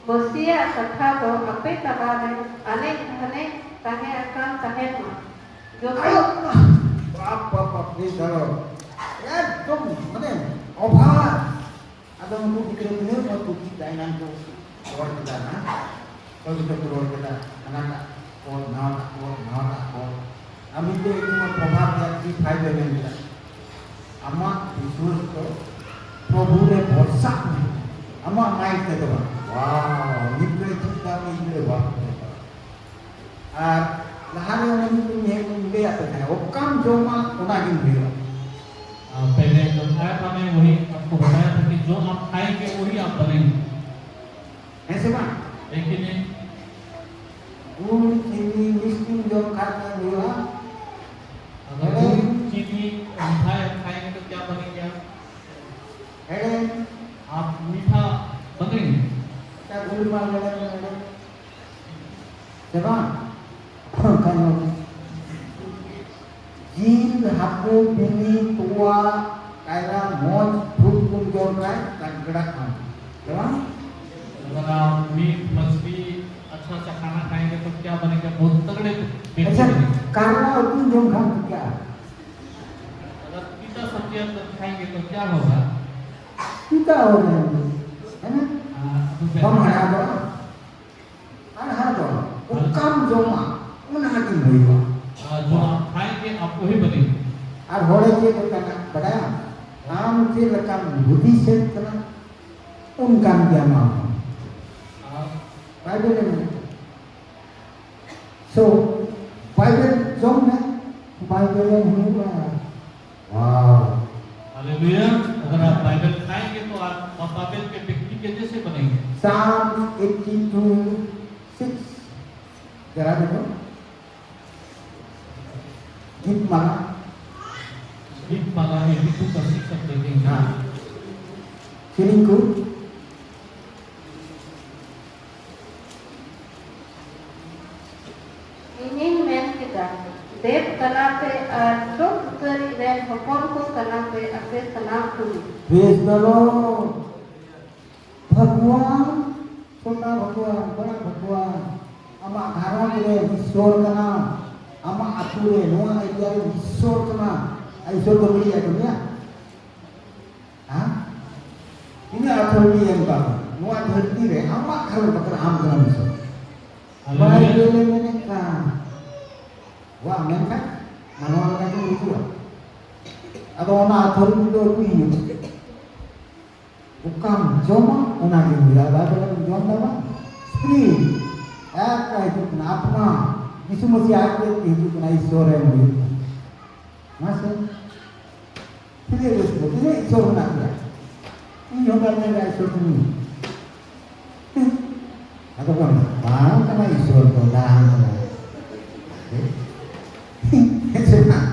ᱢᱟᱹᱥᱤᱭᱟᱜ ᱠᱟᱛᱷᱟ ᱫᱚ ᱟᱯᱮ ᱛᱟᱞᱟᱨᱮ ᱟᱱᱮᱠ ᱫᱷᱟᱱᱮᱠ ᱛᱟᱦᱮᱸ ᱟᱠᱟᱱ ᱛᱟᱦᱮᱸᱱ ᱢᱟ᱾ ᱡᱚᱛᱚ ᱟᱭᱳ! ᱵᱟᱯ, ᱵᱟᱯ, ᱵᱟᱯ, ᱯᱞᱤᱡ ᱫᱟᱲᱚ᱾ ᱮᱠᱫᱚᱢ, ᱢᱟᱱᱮ, ᱚᱵᱷᱟᱨ᱾ ᱟᱫᱚ ᱩᱱᱠᱩ ᱜᱤᱫᱽᱨᱟᱹ ᱛᱤᱱᱟᱹᱜ ᱢᱚᱡᱽ ᱠᱚ ᱪᱮᱫ ᱫᱟ, ᱮᱱᱟᱝ ᱠᱚ ᱨᱚᱲ ᱠᱮᱫᱟ, ᱦᱮᱸ? ᱚᱠᱚᱭ ᱠᱚᱪᱚ ᱠᱚ ᱨᱚᱲ ᱠᱮᱫᱟ, ᱦᱟᱱᱟᱴᱟᱜ ᱠᱚ, ᱱᱟᱣᱟᱴᱟᱜ ᱠᱚ, ᱱᱟᱣᱟᱴᱟᱜ ᱠᱚ᱾ ᱟᱨ ᱢᱤᱫᱴᱮᱡ ᱧᱩᱛᱩᱢ ᱯᱨᱚᱵᱷᱟᱵᱽ ᱨᱮᱭᱟᱜ ᱛᱷᱨᱤ ᱯᱷᱟᱭᱤᱵᱷ ᱮ ᱢᱮᱱ ᱠᱮᱫᱟ, ᱟᱢᱟᱜ ᱵᱤᱥᱣᱟᱥ ᱫᱚ ᱯᱨᱚᱵᱷᱩ ᱨᱮ ᱵᱷᱚᱨᱥᱟ ᱢᱮ᱾ ᱟᱢᱟᱜ ᱢᱟᱭᱤᱠ ᱛᱮᱫᱚ ᱵᱟᱝ᱾ ᱣᱟᱣ, ᱱᱤᱛ ᱫᱚ ᱪᱮᱫ ᱫᱟᱢ ᱤᱧ ᱫᱚ ᱵᱟᱝ᱾ ᱟᱨ ᱞᱟᱦᱟᱨᱮ ᱚᱱᱮ ᱢᱤᱫᱴᱮᱱ ᱤᱧ ᱞᱟᱹᱭᱟᱫ ᱯᱮ ᱛᱟᱦᱮᱸᱫ, ᱚᱠᱟᱢ ᱡᱚᱢᱟ ᱚᱱᱟ ᱜᱮᱢ ᱦᱩᱭᱩᱜᱼᱟ᱾ आ, पहले जो खाया था मैं वही आपको बताया था कि जो आप खाएंगे वही आप बनेंगे। ᱦᱮᱸ ᱥᱮ ᱵᱟᱝ? है कि नहीं? ᱜᱩᱲ ᱪᱤᱱᱤ ᱢᱤᱥᱴᱤᱢ ᱡᱚᱢ ᱠᱷᱟᱡ ᱪᱮᱫ ᱦᱩᱭᱩᱜᱼᱟ? अगर गुड़ चीनी मिठाई आप खाएंगे तो क्या बनेंगे आप? ᱦᱮᱲᱮᱢ आप मीठा बनेंगे। ᱪᱟ ᱜᱩᱲ ᱢᱟ ᱦᱮᱲᱮᱢ ᱦᱮᱲᱮᱢ ᱥᱮ ᱵᱟᱝ? ᱚᱱᱠᱟ ᱧᱚᱜ ᱡᱤᱞ, ᱦᱟᱹᱠᱩ, ᱵᱤᱞᱤ, ᱛᱚᱣᱟ, ᱠᱟᱭᱨᱟ, ᱢᱚᱡᱽ, ᱯᱷᱨᱩᱴ ᱠᱚᱢ ᱡᱚᱢ ᱠᱷᱟᱡ ᱛᱟᱜᱲᱟ ᱠᱷᱟᱱ ᱥᱮ ᱵᱟᱝ? अगर आप मीट मछली अच्छा सा खाना खाएंगे तो क्या बनेगा? बहुत तगड़े व्यक्ति ᱟᱪᱪᱷᱟ, बनेंगे। ᱠᱟᱨᱞᱟ ᱩᱛᱩᱢ ᱡᱚᱢ ᱠᱷᱟᱱ ᱪᱤᱠᱟᱹᱜᱼᱟ? अगर तीता सब्जी अंदर खाएंगे तो क्या होगा? ᱪᱤᱠᱟᱹ ᱦᱩᱭᱩᱜᱼᱟ? ᱦᱮᱸ? आ, तो ᱵᱟᱢ बेहतर- ᱦᱟᱲᱦᱟᱫᱚᱜᱼᱟ? ᱦᱟᱲᱦᱟᱫᱚᱜᱼᱟ᱾ ᱚᱠᱟᱢ ᱡᱚᱢᱟ ᱚᱱᱟ ᱜᱮᱢ ᱦᱩᱭᱩᱜᱼᱟ᱾ आ, जो आप खाएंगे आप वही बनेंगे। ᱟᱨ ᱦᱚᱲᱮ ᱪᱮᱫ ᱞᱮᱠᱟᱱᱟ ᱵᱟᱰᱟᱭᱟᱢ? ᱟᱢ ᱪᱮᱫ ᱞᱮᱠᱟᱢ ᱦᱩᱫᱤᱥᱮᱫ ᱠᱟᱱᱟ ᱚᱱᱠᱟᱱ ᱜᱮ ᱟᱢᱟᱜ ᱦᱚᱸ᱾ आप ᱵᱟᱭᱵᱮᱞ ᱮ ᱢᱮᱱ ᱠᱟᱫᱟ᱾ So, ᱵᱟᱭᱵᱮᱞ ᱡᱚᱢ ᱢᱮ, ᱵᱟᱭᱵᱮᱞ ᱮᱢ ᱦᱩᱭᱩᱜᱼᱟ᱾ ᱣᱟᱣ᱾ हालेलुया। अगर आप बाइबल खाएंगे तो आप, आप बाइबल के व्यक्ति के जैसे बनेंगे। Psalm eighty-two six. जरा देखो। गीतमाला। गीतमाला एटी टू का सिक्स हम देखेंगे। हाँ। ᱥᱮᱨᱮᱧ ᱠᱚ᱾ ᱤᱧᱤᱧ ᱢᱮᱱ ᱠᱮᱫᱟ, ᱫᱮᱵ ᱠᱟᱱᱟ ᱯᱮ ᱟᱨ ᱪᱚᱠ ᱩᱛᱟᱹᱨᱤᱡ ᱨᱮᱱ ᱦᱚᱯᱚᱱ ᱠᱚ ᱠᱟᱱᱟ ᱯᱮ ᱟᱯᱮ ᱥᱟᱱᱟᱢ ᱠᱚᱜᱮ᱾ Praise the Lord. ᱵᱷᱟᱜᱽᱣᱟᱱ, ᱪᱷᱳᱴᱟ ᱵᱷᱟᱜᱽᱣᱟᱱ, ᱵᱚᱲᱟ ᱵᱷᱟᱜᱽᱣᱟᱱ, ᱟᱢᱟᱜ ᱜᱷᱟᱨᱚᱸᱡᱽ ᱨᱮ ᱤᱥᱥᱚᱨ ᱠᱟᱱᱟ, ᱟᱢᱟᱜ ᱟᱹᱛᱩ ᱨᱮ, ᱱᱚᱣᱟ ᱮᱨᱤᱭᱟ ᱨᱮ ᱤᱥᱥᱚᱨ ᱠᱟᱱᱟ᱾ ᱟᱨ ᱤᱥᱥᱚᱨ ᱫᱚ ᱵᱟᱹᱲᱤᱡ ᱟᱭ ᱠᱟᱹᱢᱤᱭᱟ? ᱦᱮᱸ? ᱛᱤᱱᱟᱹᱜ ᱟᱛᱷᱚᱨᱤᱴᱤ ᱮᱢ ᱠᱟᱜ ᱢᱮ? ᱱᱚᱣᱟ ᱫᱷᱟᱹᱨᱛᱤ ᱨᱮ ᱟᱢᱟᱜ ᱜᱷᱟᱨᱚᱸᱡᱽ ᱵᱟᱠᱷᱨᱟ ᱟᱢ ᱠᱟᱱᱟᱢ ᱤᱥᱥᱚᱨ᱾ Hallelujah. ᱵᱟᱭᱵᱮᱞ ᱮ ᱢᱮᱱᱮᱫ ᱠᱟᱱ᱾ ᱣᱟ, ᱢᱮᱱᱠᱷᱟᱱ ᱢᱟᱱᱣᱟ ᱞᱮᱠᱟ ᱜᱮᱢ ᱵᱩᱡᱷᱟᱹᱣᱟ᱾ ᱟᱫᱚ ᱚᱱᱟ ᱟᱛᱷᱚᱨᱤᱴᱤ ᱫᱚ ᱟᱹᱜᱩᱭ ᱦᱩᱭᱩᱜᱼᱟ᱾ ᱚᱠᱟᱢ ᱡᱚᱢᱟ, ᱚᱱᱟ ᱜᱮ ᱦᱩᱭᱩᱜᱼᱟ᱾ ᱵᱟᱭᱵᱮᱞ ᱮᱢ ᱡᱚᱢ ᱫᱟ ᱵᱟᱝ? ᱥᱯᱤᱨᱤᱴ, ᱮᱠ ᱦᱤᱡᱩᱜ ᱠᱟᱱᱟ, ᱟᱛᱢᱟ, ᱡᱤᱥᱩ ᱢᱟᱹᱥᱤ ᱟᱡ ᱛᱮ ᱦᱤᱡᱩᱜ ᱠᱟᱱᱟ, ᱤᱥᱥᱚᱨ ᱮᱢ ᱦᱩᱭᱩᱜ ᱠᱟᱱᱟ᱾ ᱢᱟᱥᱮ, ᱛᱤᱱᱟᱹᱜ ᱨᱟᱹᱥᱠᱟᱹ, ᱛᱤᱱᱟᱹᱜ ᱤᱥᱥᱚᱨ ᱢᱮᱱᱟᱜ ᱯᱮᱭᱟ? ᱤᱧ ᱦᱚᱸ ᱵᱟᱹᱧ ᱧᱮᱞ ᱠᱟᱜ ᱤᱥᱥᱚᱨ ᱠᱟᱹᱱᱟᱹᱧ᱾ ᱟᱫᱚ ᱵᱟᱝ, ᱵᱟᱝ ᱠᱟᱱᱟ ᱤᱥᱥᱚᱨ ᱫᱚ, ᱵᱟᱝ ᱠᱟᱱᱟ᱾ ᱦᱮᱸ ᱥᱮ ᱵᱟᱝ?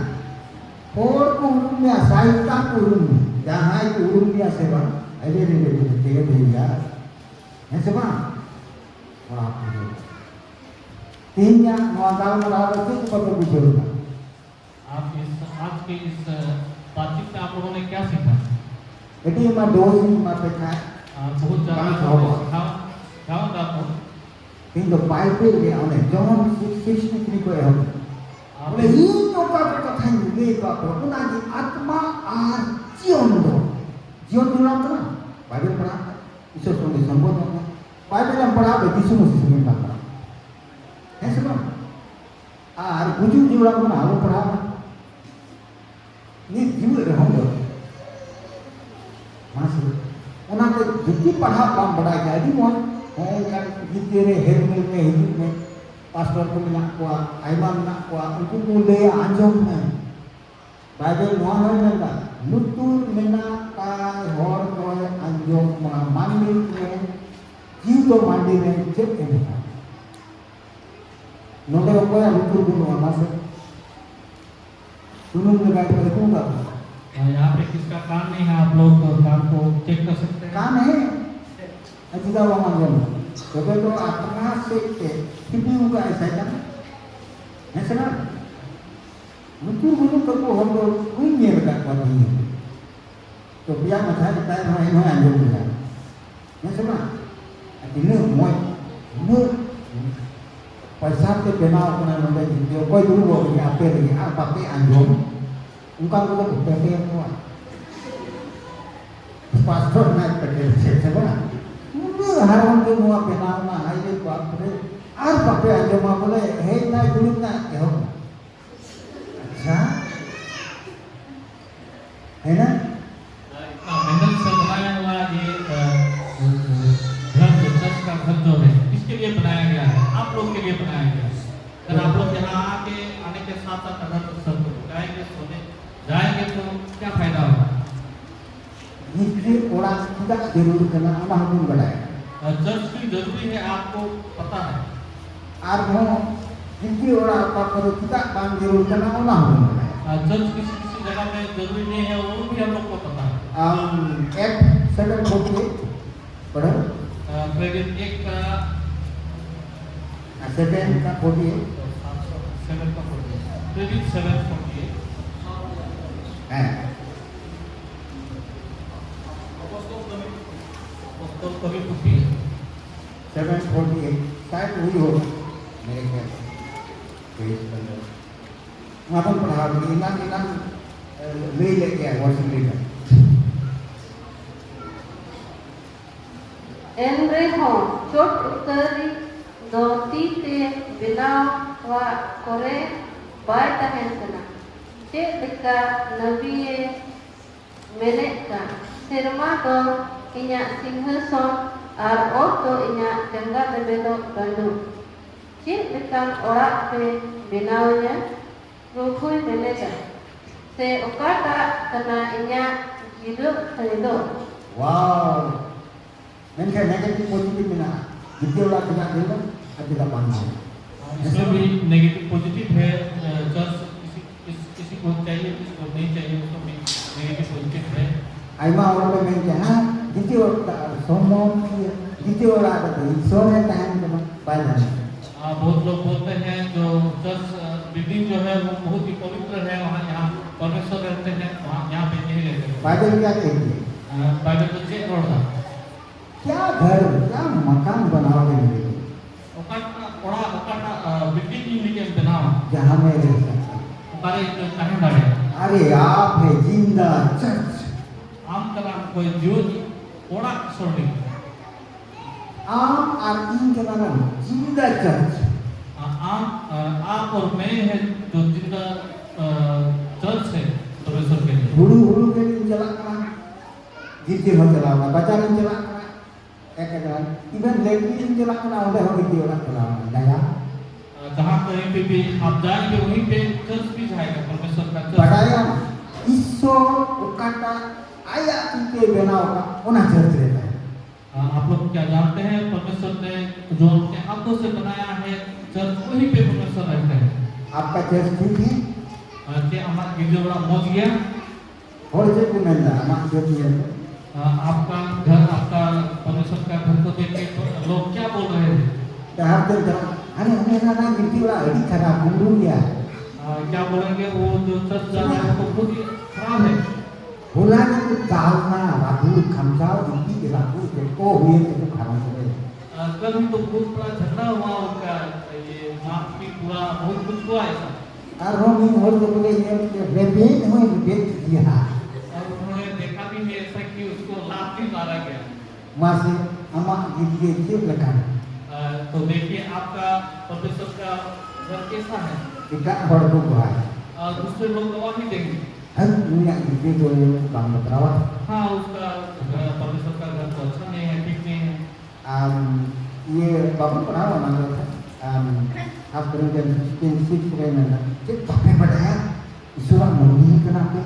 ᱦᱚᱲ ᱠᱚ ᱩᱨᱩᱢ ᱢᱮᱭᱟ, ᱥᱟᱭᱛᱟᱱ ᱠᱚ ᱩᱨᱩᱢ ᱢᱮᱭᱟ, ᱡᱟᱦᱟᱸᱭ ᱠᱚ ᱩᱨᱩᱢ ᱢᱮᱭᱟ ᱥᱮ ᱵᱟᱝ? ᱟᱹᱰᱤ, ᱟᱹᱰᱤ, ᱟᱹᱰᱤ, ᱟᱹᱰᱤ, ᱟᱹᱰᱤ, ᱟᱹᱰᱤ, ᱦᱮᱸ ᱥᱮ ᱵᱟᱝ? ᱠᱚᱲᱟ ᱠᱩᱲᱤ, ᱛᱮᱦᱮᱧᱟᱜ ᱱᱚᱣᱟ ᱜᱟᱞᱢᱟᱨᱟᱣ ᱨᱮ ᱪᱮᱫ ᱠᱚᱯᱮ ᱵᱩᱡᱷᱟᱹᱣ ᱮᱫᱟ? आप इस, आज के इस, अ, बातचीत में आप लोगों ने क्या सीखा? ᱟᱹᱰᱤ ᱢᱟ ᱰᱳᱡᱽ ᱤᱧ ᱮᱢᱟ ᱯᱮ ᱠᱷᱟᱱ ᱟᱨ ᱵᱚᱦᱩᱛ ᱡᱟᱫᱟ ᱵᱟᱝ ᱥᱚᱦᱚᱵᱚᱜᱼᱟ᱾ ᱥᱤᱠᱷᱟᱣ, ᱥᱤᱠᱷᱟᱣ ᱫᱟ ᱛᱚ᱾ ᱛᱮᱦᱮᱧ ᱫᱚ ᱵᱟᱭᱵᱮᱞ ᱨᱮᱭᱟᱜ ᱚᱱᱮ ᱡᱚᱦᱚᱱ ᱥᱤᱠᱥ ᱥᱤᱠᱥᱴᱤ ᱛᱷᱨᱤ ᱠᱷᱚᱱ ᱮᱦᱚᱵ᱾ ᱟᱨ ᱵᱚᱞᱮ ᱤᱧ ᱚᱠᱟ ᱠᱚ ᱠᱟᱛᱷᱟᱧ ᱞᱟᱹᱭ ᱟᱠᱟᱫ ᱯᱮ, ᱚᱱᱟ ᱜᱮ ᱟᱛᱢᱟ ᱟᱨ ᱡᱤᱭᱚᱱ ᱫᱚ᱾ ᱡᱤᱭᱚᱱ ᱡᱚᱲᱟᱣ ᱠᱟᱱᱟ᱾ ᱵᱟᱭᱵᱮᱞ ᱯᱟᱲᱦᱟᱜ ᱢᱮ, ᱤᱥᱚᱨ ᱥᱚᱸᱜᱮ ᱥᱚᱢᱵᱚᱫᱷ ᱢᱮ᱾ ᱵᱟᱭᱵᱮᱞ ᱮᱢ ᱯᱟᱲᱦᱟᱣ ᱫᱚ ᱡᱤᱥᱩ ᱢᱟᱹᱥᱤ ᱥᱚᱸᱜᱮ ᱵᱟᱢ ᱯᱟᱲᱦᱟᱣ᱾ ᱦᱮᱸ ᱥᱮ ᱵᱟᱝ? ᱟᱨ ᱜᱩᱡᱩᱜ ᱡᱤᱭᱚᱱ ᱠᱟᱱᱟ, ᱟᱞᱚ ᱯᱟᱲᱦᱟᱣ᱾ ᱱᱤᱛ ᱡᱤᱣᱮᱫ ᱨᱮᱦᱚᱸ ᱫᱚ᱾ ᱢᱟᱥᱮ, ᱚᱱᱟᱛᱮ ᱡᱩᱫᱤ ᱯᱟᱲᱦᱟᱜ ᱵᱟᱢ ᱵᱟᱰᱟᱭ ᱠᱷᱟᱡ, ᱟᱹᱰᱤ ᱢᱚᱡᱽ᱾ ᱦᱚᱸᱜᱼᱚ ᱱᱚᱝᱠᱟᱱ ᱜᱤᱫᱽᱨᱟᱹ ᱨᱮ ᱦᱮᱞᱢᱮᱞ ᱨᱮ ᱦᱤᱡᱩᱜ ᱢᱮ᱾ ᱯᱟᱥᱴᱚᱨ ᱠᱚ ᱢᱮᱱᱟᱜ ᱠᱚᱣᱟ, ᱟᱭᱢᱟ ᱢᱮᱱᱟᱜ ᱠᱚᱣᱟ, ᱩᱱᱠᱩ ᱠᱚ ᱞᱟᱹᱭᱟ, ᱟᱸᱡᱚᱢ ᱢᱮ᱾ ᱵᱟᱭᱵᱮᱞ ᱱᱚᱣᱟ ᱦᱚᱸᱭ ᱢᱮᱱᱫᱟ, ᱞᱩᱛᱩᱨ ᱢᱮᱱᱟᱜ ᱛᱟᱭ ᱦᱚᱲ ᱫᱚᱭ ᱟᱸᱡᱚᱢ ᱢᱟ᱾ ᱢᱟᱹᱱᱢᱤ ᱨᱮ ᱡᱤᱣᱤ ᱫᱚ ᱢᱟᱹᱱᱢᱤ ᱨᱮ ᱪᱮᱫ ᱮ ᱢᱮᱛᱟ? ᱱᱚᱰᱮ ᱚᱠᱚᱭᱟᱜ ᱞᱩᱛᱩᱨ ᱵᱟᱹᱱᱩᱜᱼᱟ? ᱢᱟᱥᱮ ᱥᱩᱱᱩᱢ ᱞᱮᱠᱟ ᱠᱚ ᱟᱹᱜᱩ ᱠᱟᱜ ᱠᱚᱣᱟ᱾ और यहाँ पे किसका कान नहीं है, आप लोग कान को चेक कर सकते हैं। कान है? ᱟᱨ ᱪᱮᱫᱟᱜ ᱵᱟᱢ ᱟᱸᱡᱚᱢᱟ? ᱛᱚᱵᱮ ᱫᱚ ᱟᱛᱢᱟ ᱥᱮᱫ ᱛᱮ ᱠᱷᱤᱯᱤ ᱟᱠᱟᱫ ᱟᱭ ᱥᱟᱭᱛᱟᱱ᱾ ᱦᱮᱸ ᱥᱮ ᱵᱟᱝ? ᱞᱩᱛᱩᱨ ᱵᱟᱹᱱᱩᱜ ᱛᱟᱠᱚ ᱦᱚᱲ ᱫᱚ ᱵᱟᱹᱧ ᱧᱮᱞ ᱟᱠᱟᱫ ᱠᱚᱣᱟ ᱛᱮᱦᱮᱧ ᱦᱟᱹᱵᱤᱡ᱾ ᱛᱚ ᱯᱮᱭᱟ ᱢᱟᱛᱷᱟ ᱢᱮᱛᱟᱭ ᱨᱮᱦᱚᱸ ᱮᱱᱦᱚᱸ ᱟᱸᱡᱚᱢ ᱜᱮᱭᱟ᱾ ᱦᱮᱸ ᱥᱮ ᱵᱟᱝ? ᱟᱨ ᱛᱤᱱᱟᱹᱜ ᱢᱚᱡᱽ, ᱩᱱᱟᱹᱜ ᱯᱚᱭᱥᱟ ᱛᱮ ᱵᱮᱱᱟᱣ ᱠᱟᱱᱟ ᱱᱚᱰᱮ ᱡᱩᱫᱤ ᱚᱠᱚᱭ ᱫᱩᱲᱩᱵᱚᱜ ᱞᱟᱹᱜᱤᱫ ᱟᱯᱮ ᱞᱟᱹᱜᱤᱫ ᱟᱨ ᱵᱟᱯᱮ ᱟᱸᱡᱚᱢ, ᱚᱱᱠᱟᱱ ᱠᱚᱫᱚ ᱠᱚ ᱯᱮᱴᱮᱨ ᱠᱚᱣᱟ᱾ ᱯᱟᱥᱴᱚᱨ ᱱᱟᱭ ᱯᱮᱴᱮᱨ ᱥᱮ ᱥᱮ ᱵᱟᱝ? ᱩᱱᱟᱹᱜ ᱦᱟᱨᱚᱱ ᱛᱮ ᱱᱚᱣᱟ ᱵᱮᱱᱟᱣ ᱮᱱᱟ, ᱦᱟᱭ ᱨᱮ ᱵᱟᱯ ᱨᱮ, ᱟᱨ ᱵᱟᱯᱮ ᱟᱸᱡᱚᱢᱟ ᱵᱚᱞᱮ ᱦᱮᱡ ᱱᱟᱭ ᱫᱩᱲᱩᱵ ᱱᱟ ᱮᱦᱚᱵ ᱱᱟ᱾ ᱟᱪᱪᱷᱟ? ᱦᱮᱸ ᱱᱟ? ᱤᱛᱱᱟ ᱢᱮᱦᱱᱚᱛ ᱥᱮ ᱵᱟᱱᱟᱭᱟ ᱦᱩᱣᱟ ᱭᱮ अगर तो सब गाएंगे, सोने जाएंगे तो क्या फायदा होगा? गिरजे ओड़ा चेदा जरूर करना, ओना हम बड़ा है। चर्च क्यों जरूरी है, आपको पता है? और वो गिरजे ओड़ा का पर चेदा बांग जरूर करना, ओना हम बड़ा है। चर्च किसी किसी जगह में जरूरी नहीं है, वो भी हम लोग को पता है। हम एफ सेवन फोर्टी एट पढ़ो। प्रेरित एक का सेवन का फोर्टी एट। सेवन का फोर्टी एट, प्रेरित सेवन फोर्टी एट। है। अपोस्तल कभी forty eight. Seven forty eight शायद वही हो मेरे ख्याल से। Praise the Lord। वहाँ पर पढ़ा इनाम इनाम ले लेके आए वर्षन लीडर। ᱮᱱᱨᱮᱦᱚᱸ ᱪᱚᱴ ᱩᱛᱟᱹᱨᱤᱡ ᱫᱚ ᱛᱤ ᱛᱮ ᱵᱮᱱᱟᱣᱟᱜ ᱠᱚᱨᱮ ᱵᱟᱭ ᱛᱟᱦᱮᱱ ᱠᱟᱱᱟ᱾ ᱪᱮᱫ ᱞᱮᱠᱟ ᱱᱟᱹᱵᱤᱭᱮ ᱢᱮᱱᱮᱫ ᱠᱟᱱ, ᱥᱮᱨᱢᱟ ᱫᱚ ᱤᱧᱟᱹᱜ ᱥᱤᱝᱦᱟᱹᱥᱚᱱ ᱟᱨ ᱚᱛ ᱫᱚ ᱤᱧᱟᱹᱜ ᱡᱟᱸᱜᱟ ᱞᱮᱵᱮᱫᱚᱜ ᱜᱟᱸᱰᱳ᱾ ᱪᱮᱫ ᱞᱮᱠᱟᱱ ᱚᱲᱟᱜ ᱯᱮ ᱵᱮᱱᱟᱣᱟᱹᱧᱟ? ᱯᱨᱚᱵᱷᱩᱭ ᱢᱮᱱᱮᱫᱟ᱾ ᱥᱮ ᱚᱠᱟᱴᱟᱜ ᱠᱟᱱᱟ ᱤᱧᱟᱹᱜ ᱡᱤᱨᱟᱹᱜ ᱴᱷᱟᱹᱭ ᱫᱚ? ᱣᱟᱣ! ᱢᱮᱱᱠᱷᱟᱱ ᱱᱮᱜᱮᱴᱤᱵᱷ ᱯᱚᱡᱤᱴᱤᱵᱷ ᱢᱮᱱᱟᱜᱼᱟ᱾ ᱡᱩᱫᱤ ᱚᱲᱟᱜ ᱠᱷᱚᱱᱟᱜ ᱫᱟᱹᱲ ᱟᱨ ᱪᱮᱫᱟᱜ ᱵᱟᱝ ᱦᱩᱭᱩᱜᱼᱟ? इसमें भी नेगेटिव पॉजिटिव है। चर्च किसी किस, किसी को चाहिए, किसी को नहीं चाहिए, उसमें भी नेगेटिव पॉजिटिव है। ᱟᱭᱢᱟ ᱦᱚᱲ ᱠᱚ ᱢᱮᱱ ᱠᱮᱭᱟ, ᱦᱮᱸ, ᱡᱩᱫᱤ ᱚᱲᱟᱜ ᱥᱚᱢᱵᱷᱚᱵ ᱜᱮᱭᱟ, ᱡᱩᱫᱤ ᱚᱲᱟᱜ ᱨᱮᱫᱚ ᱤᱥᱚᱨ ᱮ ᱛᱟᱦᱮᱱ ᱠᱟᱱᱟ, ᱵᱟᱭ ᱧᱟᱢ ᱠᱟᱱᱟ᱾ हाँ, बहुत लोग बोलते हैं जो चर्च बिल्डिंग जो है वो बहुत ही पवित्र है, वहाँ यहाँ परमेश्वर रहते हैं, वहाँ यहाँ पे नहीं रहते। बाइबल क्या कहती है? बाइबल तो चेक रोड था। क्या घर, क्या मकान बनाओगे मेरे लिए? ᱚᱠᱟᱴᱟᱜ ᱚᱲᱟᱜ, ᱚᱠᱟᱴᱟᱜ ᱵᱤᱞᱰᱤᱝ ᱤᱧ ᱞᱟᱹᱜᱤᱫ ᱮᱢ ᱵᱮᱱᱟᱣᱟ? जहाँ मैं रह सकता हूँ। ᱚᱠᱟᱨᱮ ᱤᱧ ᱫᱚᱧ ᱛᱟᱦᱮᱸ ᱫᱟᱲᱮᱭᱟᱜᱼᱟ? अरे आप है जिंदा चर्च। ᱟᱢ ᱠᱟᱱᱟᱢ ᱚᱠᱚᱭ ᱡᱤᱣᱮᱫ ᱚᱲᱟᱜ ᱥᱚᱨᱰᱤ᱾ ᱟᱢ ᱟᱨ ᱤᱧ ᱠᱟᱱᱟ ᱵᱚᱱ ᱡᱤᱱᱫᱟ ᱪᱟᱨᱪ᱾ ᱟᱢ, ᱟᱯ ᱟᱨ ᱢᱮ ᱦᱮ ᱡᱚ ᱡᱤᱱᱫᱟ ᱪᱟᱨᱪ ᱦᱮ ᱯᱨᱚᱵᱷᱩ ᱤᱥᱚᱨ ᱠᱮ ᱞᱤᱭᱮ᱾ ᱦᱩᱲᱩ ᱦᱩᱲᱩ ᱜᱮᱞᱤᱧ ᱪᱟᱞᱟᱜ ᱠᱟᱱᱟ, ᱜᱤᱨᱡᱟᱹ ᱦᱚᱸ ᱪᱟᱞᱟᱣ ᱠᱟᱱᱟ, ᱵᱟᱡᱟᱨᱤᱧ ᱪᱟᱞᱟᱜ ᱠᱟᱱᱟ, ᱮᱠ ᱦᱟᱡᱟᱨ, even ᱞᱮᱴᱨᱤᱱ ᱪᱟᱞᱟᱜ ᱠᱟᱱᱟ, ᱚᱸᱰᱮ ᱦᱚᱸ ᱜᱤᱨᱡᱟᱹ ᱚᱲᱟᱜ ᱪᱟᱞᱟᱣ ᱠᱟᱱᱟ, ᱫᱟᱭᱟ᱾ जहाँ कहीं पे भी आप जाएंगे, वहीं पे चर्च भी जाएगा, परमेश्वर का चर्च। ᱵᱟᱰᱟᱭᱟᱢ, ᱤᱥᱥᱚᱨ ᱚᱠᱟᱴᱟᱜ ᱟᱭᱟᱜ ᱛᱤ ᱛᱮ ᱵᱮᱱᱟᱣ ᱟᱠᱟᱫ, ᱚᱱᱟ ᱪᱟᱨᱪ ᱨᱮ ᱛᱟᱦᱮᱱᱟ᱾ हाँ, आप लोग क्या जानते हैं, परमेश्वर ने जो अपने हाथों से बनाया है चर्च, वहीं पे परमेश्वर रहते हैं। आपका चर्च ठीक है? हाँ, क्या हमारा गिरजा बड़ा मौज गया? ᱦᱚᱲ ᱪᱮᱫ ᱠᱚ ᱢᱮᱱᱫᱟ ᱟᱢᱟᱜ ᱪᱟᱨᱪ ᱧᱮᱞ ᱛᱮ? हाँ, आपका घर, आपका परमेश्वर का घर को देख के तो लोग क्या बोल रहे हैं? ᱰᱟᱦᱟᱨ ᱛᱮᱢ ᱪᱟᱞᱟᱜ, ᱦᱟᱱᱮ ᱦᱟᱱᱮ ᱦᱟᱱᱟ ᱦᱟᱱᱟ ᱜᱤᱨᱡᱟᱹ ᱚᱲᱟᱜ ᱟᱹᱰᱤ ᱠᱷᱟᱨᱟᱯ, ᱦᱩᱲᱩᱝ ᱜᱮᱭᱟ᱾ हाँ, क्या बोलेंगे, वो जो चर्च जा रहा है वो बहुत ही खराब है। ᱦᱚᱞᱟ ᱧᱤᱫᱟᱹ ᱫᱟᱞᱱᱟ ᱨᱟᱹᱯᱩᱫ ᱠᱷᱟᱢᱪᱟᱣ ᱤᱫᱤ ᱨᱟᱹᱯᱩᱫ ᱡᱚᱛᱚ ᱦᱩᱭᱮᱱ ᱛᱟᱠᱚ ᱜᱷᱟᱨᱚᱸᱡᱽ ᱨᱮ᱾ हाँ, कल ही तो बहुत बड़ा झगड़ा हुआ उनका, ये मारपीट हुआ, बहुत कुछ हुआ ऐसा। ᱟᱨᱦᱚᱸ ᱢᱤᱫ ᱦᱚᱲ ᱫᱚ ᱵᱚᱞᱮ ᱧᱮᱞ ᱠᱮᱫᱮ, ᱨᱮᱵᱮᱫ ᱦᱚᱸᱭ ᱨᱮᱵᱮᱫ ᱠᱮᱫᱮᱭᱟ᱾ और उन्होंने देखा भी नहीं ऐसा कि उसको लात भी मारा गया। ᱢᱟᱥᱮ, ᱟᱢᱟᱜ ᱜᱤᱨᱡᱟᱹ ᱪᱮᱫ ᱞᱮᱠᱟᱱᱟ? अ, तो देखिए, आपका परमेश्वर का घर कैसा है? ᱮᱴᱟᱜ ᱦᱚᱲ ᱠᱚ ᱜᱚᱦᱟᱨ᱾ अ, दूसरे लोग गवाही देंगे। ᱦᱮᱸ, ᱩᱱᱤᱭᱟᱜ ᱜᱤᱨᱡᱟᱹ ᱫᱚ ᱵᱟᱝ ᱵᱟᱛᱨᱟᱣᱟ᱾ हाँ, उसका, अ, परमेश्वर का घर तो अच्छा नहीं है, ठीक नहीं है। ᱟᱢ, ᱤᱭᱟᱹ, ᱵᱟᱵᱚᱱ ᱯᱟᱲᱦᱟᱣᱟ ᱚᱱᱟ ᱫᱚ᱾ ᱟᱢ, ᱦᱟᱯ ᱠᱚᱨᱤᱱᱛᱷᱤᱭᱟᱱ ᱯᱷᱤᱯᱴᱤᱱ ᱥᱤᱠᱥ ᱨᱮ ᱢᱮᱱᱟᱜᱼᱟ, ᱪᱮᱫ ᱵᱟᱯᱮ ᱵᱟᱰᱟᱭᱟ? ᱤᱥᱚᱨᱟᱜ ᱢᱟᱹᱱᱢᱤ ᱠᱟᱱᱟ ᱯᱮ,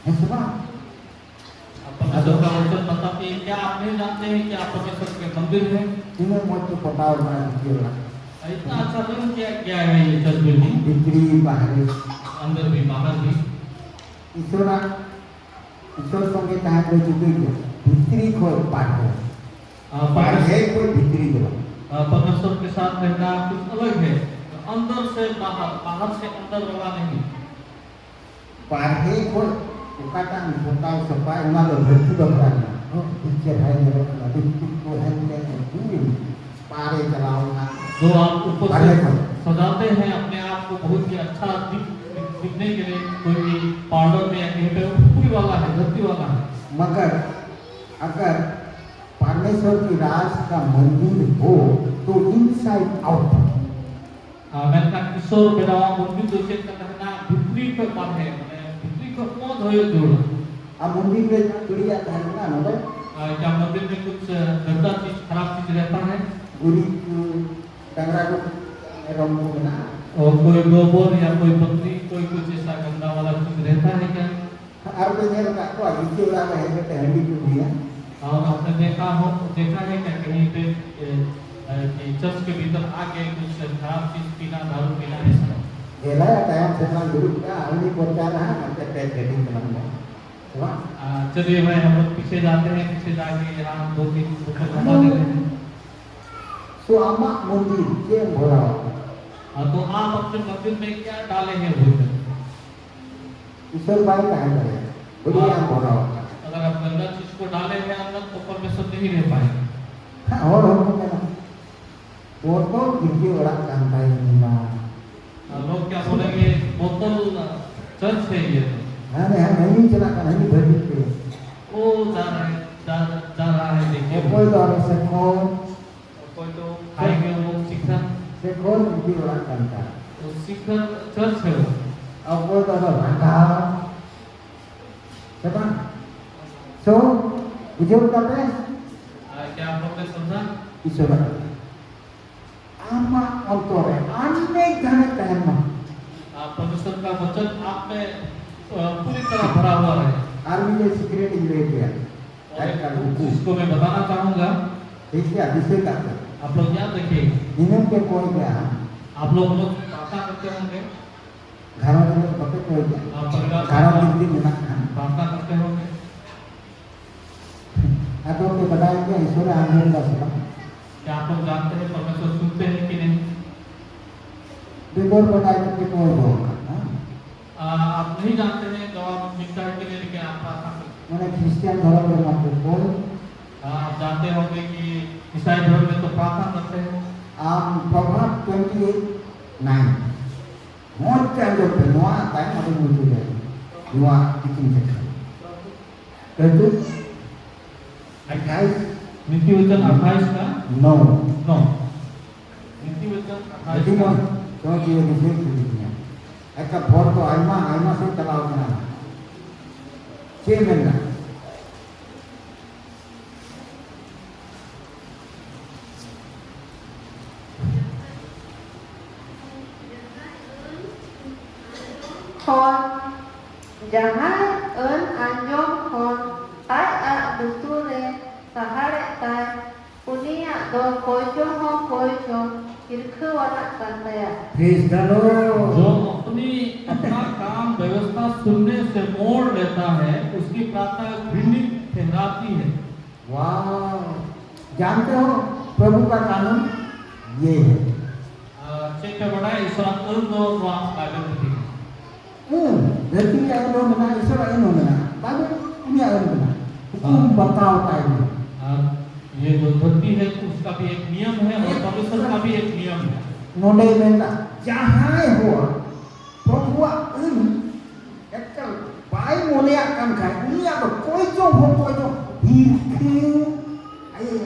ᱦᱮᱸ ᱥᱮ ᱵᱟᱝ? परमेश्वर का वचन बताते हैं, क्या आप नहीं जानते हैं कि आप परमेश्वर के मंदिर हैं? ᱛᱤᱱᱟᱹᱜ ᱢᱚᱡᱽ ᱠᱚ ᱯᱚᱛᱟᱣ ᱠᱟᱱᱟ ᱵᱷᱤᱛᱤᱨ ᱚᱲᱟᱜ᱾ इतना अच्छा रंग किया गया है ये चर्च बिल्डिंग। ᱵᱷᱤᱛᱨᱤ ᱵᱟᱦᱨᱮ᱾ अंदर भी बाहर भी। ᱤᱥᱚᱨᱟᱜ, ᱤᱥᱚᱨ ᱥᱚᱸᱜᱮ ᱛᱟᱦᱮᱸ ᱫᱚ ᱡᱩᱫᱟᱹ ᱜᱮᱭᱟ᱾ ᱵᱷᱤᱛᱨᱤ ᱠᱷᱚᱱ ᱵᱟᱦᱨᱮ᱾ हाँ, ᱵᱟᱦᱨᱮ परमेश्वर, ᱠᱷᱚᱱ ᱵᱷᱤᱛᱨᱤ ᱫᱚ ᱵᱟᱝ᱾ हाँ, परमेश्वर के साथ रहना कुछ अलग है। अंदर से बाहर, बाहर से अंदर वाला नहीं। ᱵᱟᱦᱨᱮ ᱠᱷᱚᱱ ᱚᱠᱟᱴᱟᱜ ᱮᱢ ᱯᱚᱛᱟᱣ ᱥᱟᱯᱷᱟᱭ, ᱚᱱᱟ ᱫᱚ ᱫᱷᱟᱹᱨᱛᱤ ᱵᱟᱠᱷᱨᱟ ᱠᱟᱱᱟ᱾ ᱟᱹᱰᱤ ᱪᱮᱦᱨᱟᱭ ᱧᱮᱞᱚᱜ ᱠᱟᱱᱟ, ᱟᱹᱰᱤ ᱴᱷᱤᱠ ᱠᱚ ᱦᱮᱡ ᱞᱮᱱ ᱩᱱᱠᱩ ᱜᱮ ᱥᱯᱟ ᱨᱮ ᱪᱟᱞᱟᱣ ᱮᱱᱟ᱾ जो आप ऊपर से ᱵᱟᱦᱨᱮ ᱠᱷᱚᱱ᱾ सजाते हैं अपने आप को बहुत ही अच्छा दिख-, दिखने के लिए, कोई भी पार्लर में या कहीं पे, ऊपरी वाला है, धरती वाला है। मगर अगर परमेश्वर की राज का मंदिर हो तो inside out। ᱟᱨ ᱢᱮᱱᱠᱷᱟᱱ ᱤᱥᱚᱨ ᱵᱮᱱᱟᱣᱟᱜ ᱢᱚᱱᱫᱤᱨ ᱫᱚ ᱪᱮᱫ ᱞᱮᱠᱟ ᱛᱟᱦᱮᱱᱟ? ᱵᱷᱤᱛᱨᱤ ᱠᱷᱚᱱ ᱵᱟᱦᱨᱮ, ᱢᱟᱱᱮ ᱵᱷᱤᱛᱨᱤ ᱠᱷᱚᱱ ᱢᱚᱡᱽ ᱦᱩᱭᱩᱜ ᱡᱟᱹᱨᱩᱲᱟ᱾ ᱟᱨ ᱢᱚᱱᱫᱤᱨ ᱨᱮ ᱵᱟᱹᱲᱤᱡᱟᱜ ᱛᱟᱦᱮᱱ ᱠᱟᱱᱟ ᱱᱚᱰᱮ? ᱟᱨ ᱠᱭᱟ मंदिर में कुछ गंदा चीज, खराब चीज रहता है? ᱜᱩᱨᱤᱡ ᱠᱚ, ᱰᱟᱝᱨᱟ ᱠᱚ, ᱢᱮᱨᱚᱢ ᱠᱚ ᱢᱮᱱᱟᱜᱼᱟ᱾ और कोई गोबर या कोई बकरी, कोई कुछ ऐसा गंदा वाला कुछ रहता है क्या? ᱟᱨ ᱯᱮ ᱧᱮᱞ ᱟᱠᱟᱫ ᱠᱚᱣᱟ, ᱜᱤᱛᱤᱡ ᱚᱲᱟᱜ ᱨᱮ ᱦᱮᱡ ᱠᱟᱛᱮ ᱦᱟᱺᱰᱤ ᱠᱚ ᱧᱩᱭᱟ? और आपने देखा हो, देखा है क्या कहीं पे, ए, ए, कि चर्च के भीतर आके कुछ शराब चीज पीना, दारू पीना, ऐसा? ᱧᱮᱞᱟᱭᱟ ᱛᱟᱭᱚᱢ ᱥᱮᱫ ᱞᱟᱝ ᱫᱩᱲᱩᱵ ᱠᱟᱜᱼᱟ, ᱦᱟᱺᱰᱤ ᱯᱚᱨᱪᱟ ᱨᱮ ᱦᱟᱸᱜ ᱱᱚᱛᱮ ᱯᱮ ᱦᱟᱹᱴᱤᱧ ᱛᱟᱞᱟᱝ ᱢᱮ᱾ ᱥᱮ ᱵᱟᱝ? आ, चलिए भाई, हम लोग पीछे जाते हैं, पीछे जाके यहाँ दो तीन बोतल जमा देते हैं। ᱥᱚ ᱟᱢᱟᱜ ᱢᱚᱱᱫᱤᱨ ᱪᱮᱫ ᱮᱢ ᱵᱷᱚᱨᱟᱣ ᱟᱠᱟᱫᱟ? हाँ, तो आप अपने मंदिर में क्या डाले हैं अभी तक? ईश्वर भाई कहाँ गए? बोलिए, आप भरा होगा। अगर आप गंदा चीज को डाले हैं अंदर, तो परमेश्वर नहीं रह पाएगा। हाँ, और हम लोग क्या? वो तो गिरके बड़ा कांता ही नहीं ना। हाँ, लोग क्या बोलेंगे, बोतल चर्च है ये तो। हाँ, नहीं, हम नहीं चला कर नहीं भर देते। वो जा रहा है, जा, जा रहा है, देखिए। वो कोई तो और से कौन? कोई तो खाएंगे वो शिखर। शिखर ᱵᱤᱫᱷᱤ ᱚᱲᱟᱜ ᱠᱟᱱ ᱛᱟᱭ᱾ वो शिखर चर्च है वो। अब वो तो रखा। ᱥᱮ ᱵᱟᱝ? ᱥᱚ, ᱵᱩᱡᱷᱟᱹᱣ ᱠᱟᱛᱮ? आ, क्या आप लोग ने समझा? ईश्वर। ᱟᱢᱟᱜ ᱚᱱᱛᱚᱨ ᱨᱮ ᱟᱢᱮ ᱡᱟᱦᱟᱸᱭ ᱛᱟᱦᱮᱱ ᱢᱟ᱾ आ, परमेश्वर का वचन आप में, आ, पूरी तरह भरा हुआ रहे। ᱟᱨ ᱢᱤᱫᱴᱮᱱ ᱥᱤᱠᱨᱮᱴ ᱤᱧ ᱞᱟᱹᱭ ᱟᱯᱮᱭᱟ᱾ ᱟᱡᱠᱟᱞ ᱩᱠᱩ᱾ इसको मैं बताना चाहूंगा। ᱴᱷᱤᱠ ᱜᱮᱭᱟ, ᱫᱤᱥᱟᱹ ᱠᱟᱜ ᱯᱮ᱾ आप लोग याद रखिए। ᱫᱤᱱᱟᱹᱢ ᱯᱮ ᱠᱚᱭ ᱜᱮᱭᱟ᱾ आप लोग रोज प्रार्थना करते होंगे। ᱜᱷᱟᱨᱚᱸᱡᱽ ᱨᱮ ᱵᱟᱯᱮ ᱠᱚᱭ ᱜᱮᱭᱟ? आप परिवार ᱜᱷᱟᱨᱚᱸᱡᱽ में ᱡᱩᱫᱤ ᱢᱮᱱᱟᱜ ᱠᱷᱟᱱ᱾ प्रार्थना करते होंगे। ᱟᱫᱚ ᱯᱮ ᱵᱟᱰᱟᱭ ᱜᱮᱭᱟ ᱤᱥᱚᱨᱮ ᱟᱸᱡᱚᱢ ᱮᱫᱟ ᱥᱮ ᱵᱟᱝ? क्या आप लोग जानते हैं परमेश्वर सुनते हैं कि नहीं? ᱵᱮᱜᱚᱨ ᱵᱟᱰᱟᱭ ᱠᱟᱛᱮ ᱠᱚᱭ ᱫᱚᱦᱚ ᱠᱟᱜ ᱠᱟᱱᱟ᱾ आ, आप नहीं जानते हैं, जवाब मिलता है कि नहीं, लेकिन आप प्रार्थना करते हैं। ᱢᱟᱱᱮ ᱠᱷᱨᱤᱥᱴᱤᱭᱟᱱ ᱫᱷᱚᱨᱚᱢ ᱨᱮ ᱢᱟᱛᱚ ᱠᱚᱭ। आ, आप जानते होंगे कि ईसाई धर्म में तो प्रार्थना करते हैं। ᱟᱢ ᱯᱨᱚᱵᱷᱟᱵ ᱴᱩᱭᱮᱱᱴᱤ ᱮᱭᱤᱴ ᱱᱟᱭᱤᱱ᱾ ᱢᱚᱡᱽ ᱛᱮ ᱟᱸᱡᱚᱢ ᱯᱮ, ᱱᱚᱣᱟ ᱛᱟᱭᱚᱢ ᱟᱫᱚ ᱢᱩᱪᱟᱹᱫ ᱨᱮ ᱱᱚᱣᱟ ᱴᱤᱪᱤᱝ ᱥᱮᱠᱥᱚᱱ᱾ ᱠᱤᱱᱛᱩ अट्ठाईस। नीति वचन अट्ठाईस का नौ। नौ। नीति वचन अट्ठाईस ᱟᱹᱰᱤ ᱢᱚᱡᱽ, ᱪᱚ ᱡᱤᱣᱤ ᱨᱤᱡᱷᱟᱹᱣ ᱠᱮᱫᱤᱧᱟ᱾ ᱮᱠᱟ ᱵᱷᱚᱨ ᱫᱚ ᱟᱭᱢᱟ, ᱟᱭᱢᱟ ᱥᱮᱫ ᱪᱟᱞᱟᱣ ᱠᱟᱱᱟ᱾ ᱪᱮᱫ ᱢᱮᱱᱟ? ᱡᱟᱦᱟᱸᱭ ᱟᱹᱱ ᱟᱸᱡᱚᱢ ᱠᱷᱚᱱ ᱟᱡ ᱟᱜ ᱞᱩᱛᱩᱨ ᱨᱮ ᱥᱟᱦᱟᱲᱮᱫ ᱛᱟᱭ, ᱩᱱᱤᱭᱟᱜ ᱫᱚ ᱠᱚᱭ ᱪᱚᱝ ᱦᱚᱸ ᱠᱚᱭ ᱪᱚᱝ ᱦᱤᱨᱠᱷᱟᱹᱣᱟᱱᱟᱜ ᱠᱟᱱ ᱛᱟᱭᱟ᱾ Praise the Lord. जो अपनी अपना काम व्यवस्था सुनने से मोड़ लेता है, उसकी प्रार्थना घृणित ठहराती है। वाह, जानते हो, प्रभु का कानून ये है। ᱪᱮᱫ ᱯᱮ ᱵᱟᱰᱟᱭᱟ? ᱤᱥᱚᱨᱟᱜ ᱟᱹᱱ ᱫᱚ ᱱᱚᱣᱟ ᱵᱟᱭᱵᱮᱞ ᱯᱩᱛᱷᱤ ᱠᱟᱱᱟ᱾ ᱦᱮᱸ, ᱫᱷᱟᱹᱨᱛᱤ ᱨᱮᱭᱟᱜ ᱟᱹᱱ ᱦᱚᱸ ᱢᱮᱱᱟᱜᱼᱟ, ᱤᱥᱚᱨᱟᱜ ᱟᱹᱱ ᱦᱚᱸ ᱢᱮᱱᱟᱜᱼᱟ, ᱵᱟᱭᱵᱮᱞ ᱩᱱᱤᱭᱟᱜ ᱟᱹᱱ ᱠᱟᱱᱟ᱾ ᱦᱩᱠᱩᱢ ᱵᱟᱛᱟᱣ ᱛᱟᱭ ᱢᱮ᱾ ᱟᱨ ᱤᱭᱟᱹ ᱫᱚ ᱫᱷᱟᱹᱨᱛᱤ ᱨᱮ ᱩᱥᱠᱟ ᱵᱷᱤ ᱮᱠ ᱱᱤᱭᱚᱢ ᱦᱮ ᱟᱨ ᱯᱟᱨᱢᱮᱥᱚᱨ ᱠᱟ ᱵᱷᱤ ᱮᱠ ᱱᱤᱭᱚᱢ ᱦᱮ᱾ ᱱᱚᱰᱮ ᱢᱮᱱᱫᱟ, ᱡᱟᱦᱟᱸᱭ ᱦᱚᱲ ᱯᱨᱚᱵᱷᱩᱣᱟᱜ ᱟᱹᱱ ᱮᱠᱟᱞ ᱵᱟᱭ ᱢᱚᱱᱮᱭᱟᱜ ᱠᱟᱱ ᱠᱷᱟᱱ, ᱩᱱᱤᱭᱟᱜ ᱫᱚ ᱠᱚᱭ ᱪᱚᱝ ᱦᱚᱸ ᱠᱚᱭ ᱪᱚᱝ ᱦᱤᱨᱠᱷᱟᱹ, ᱟᱭᱮ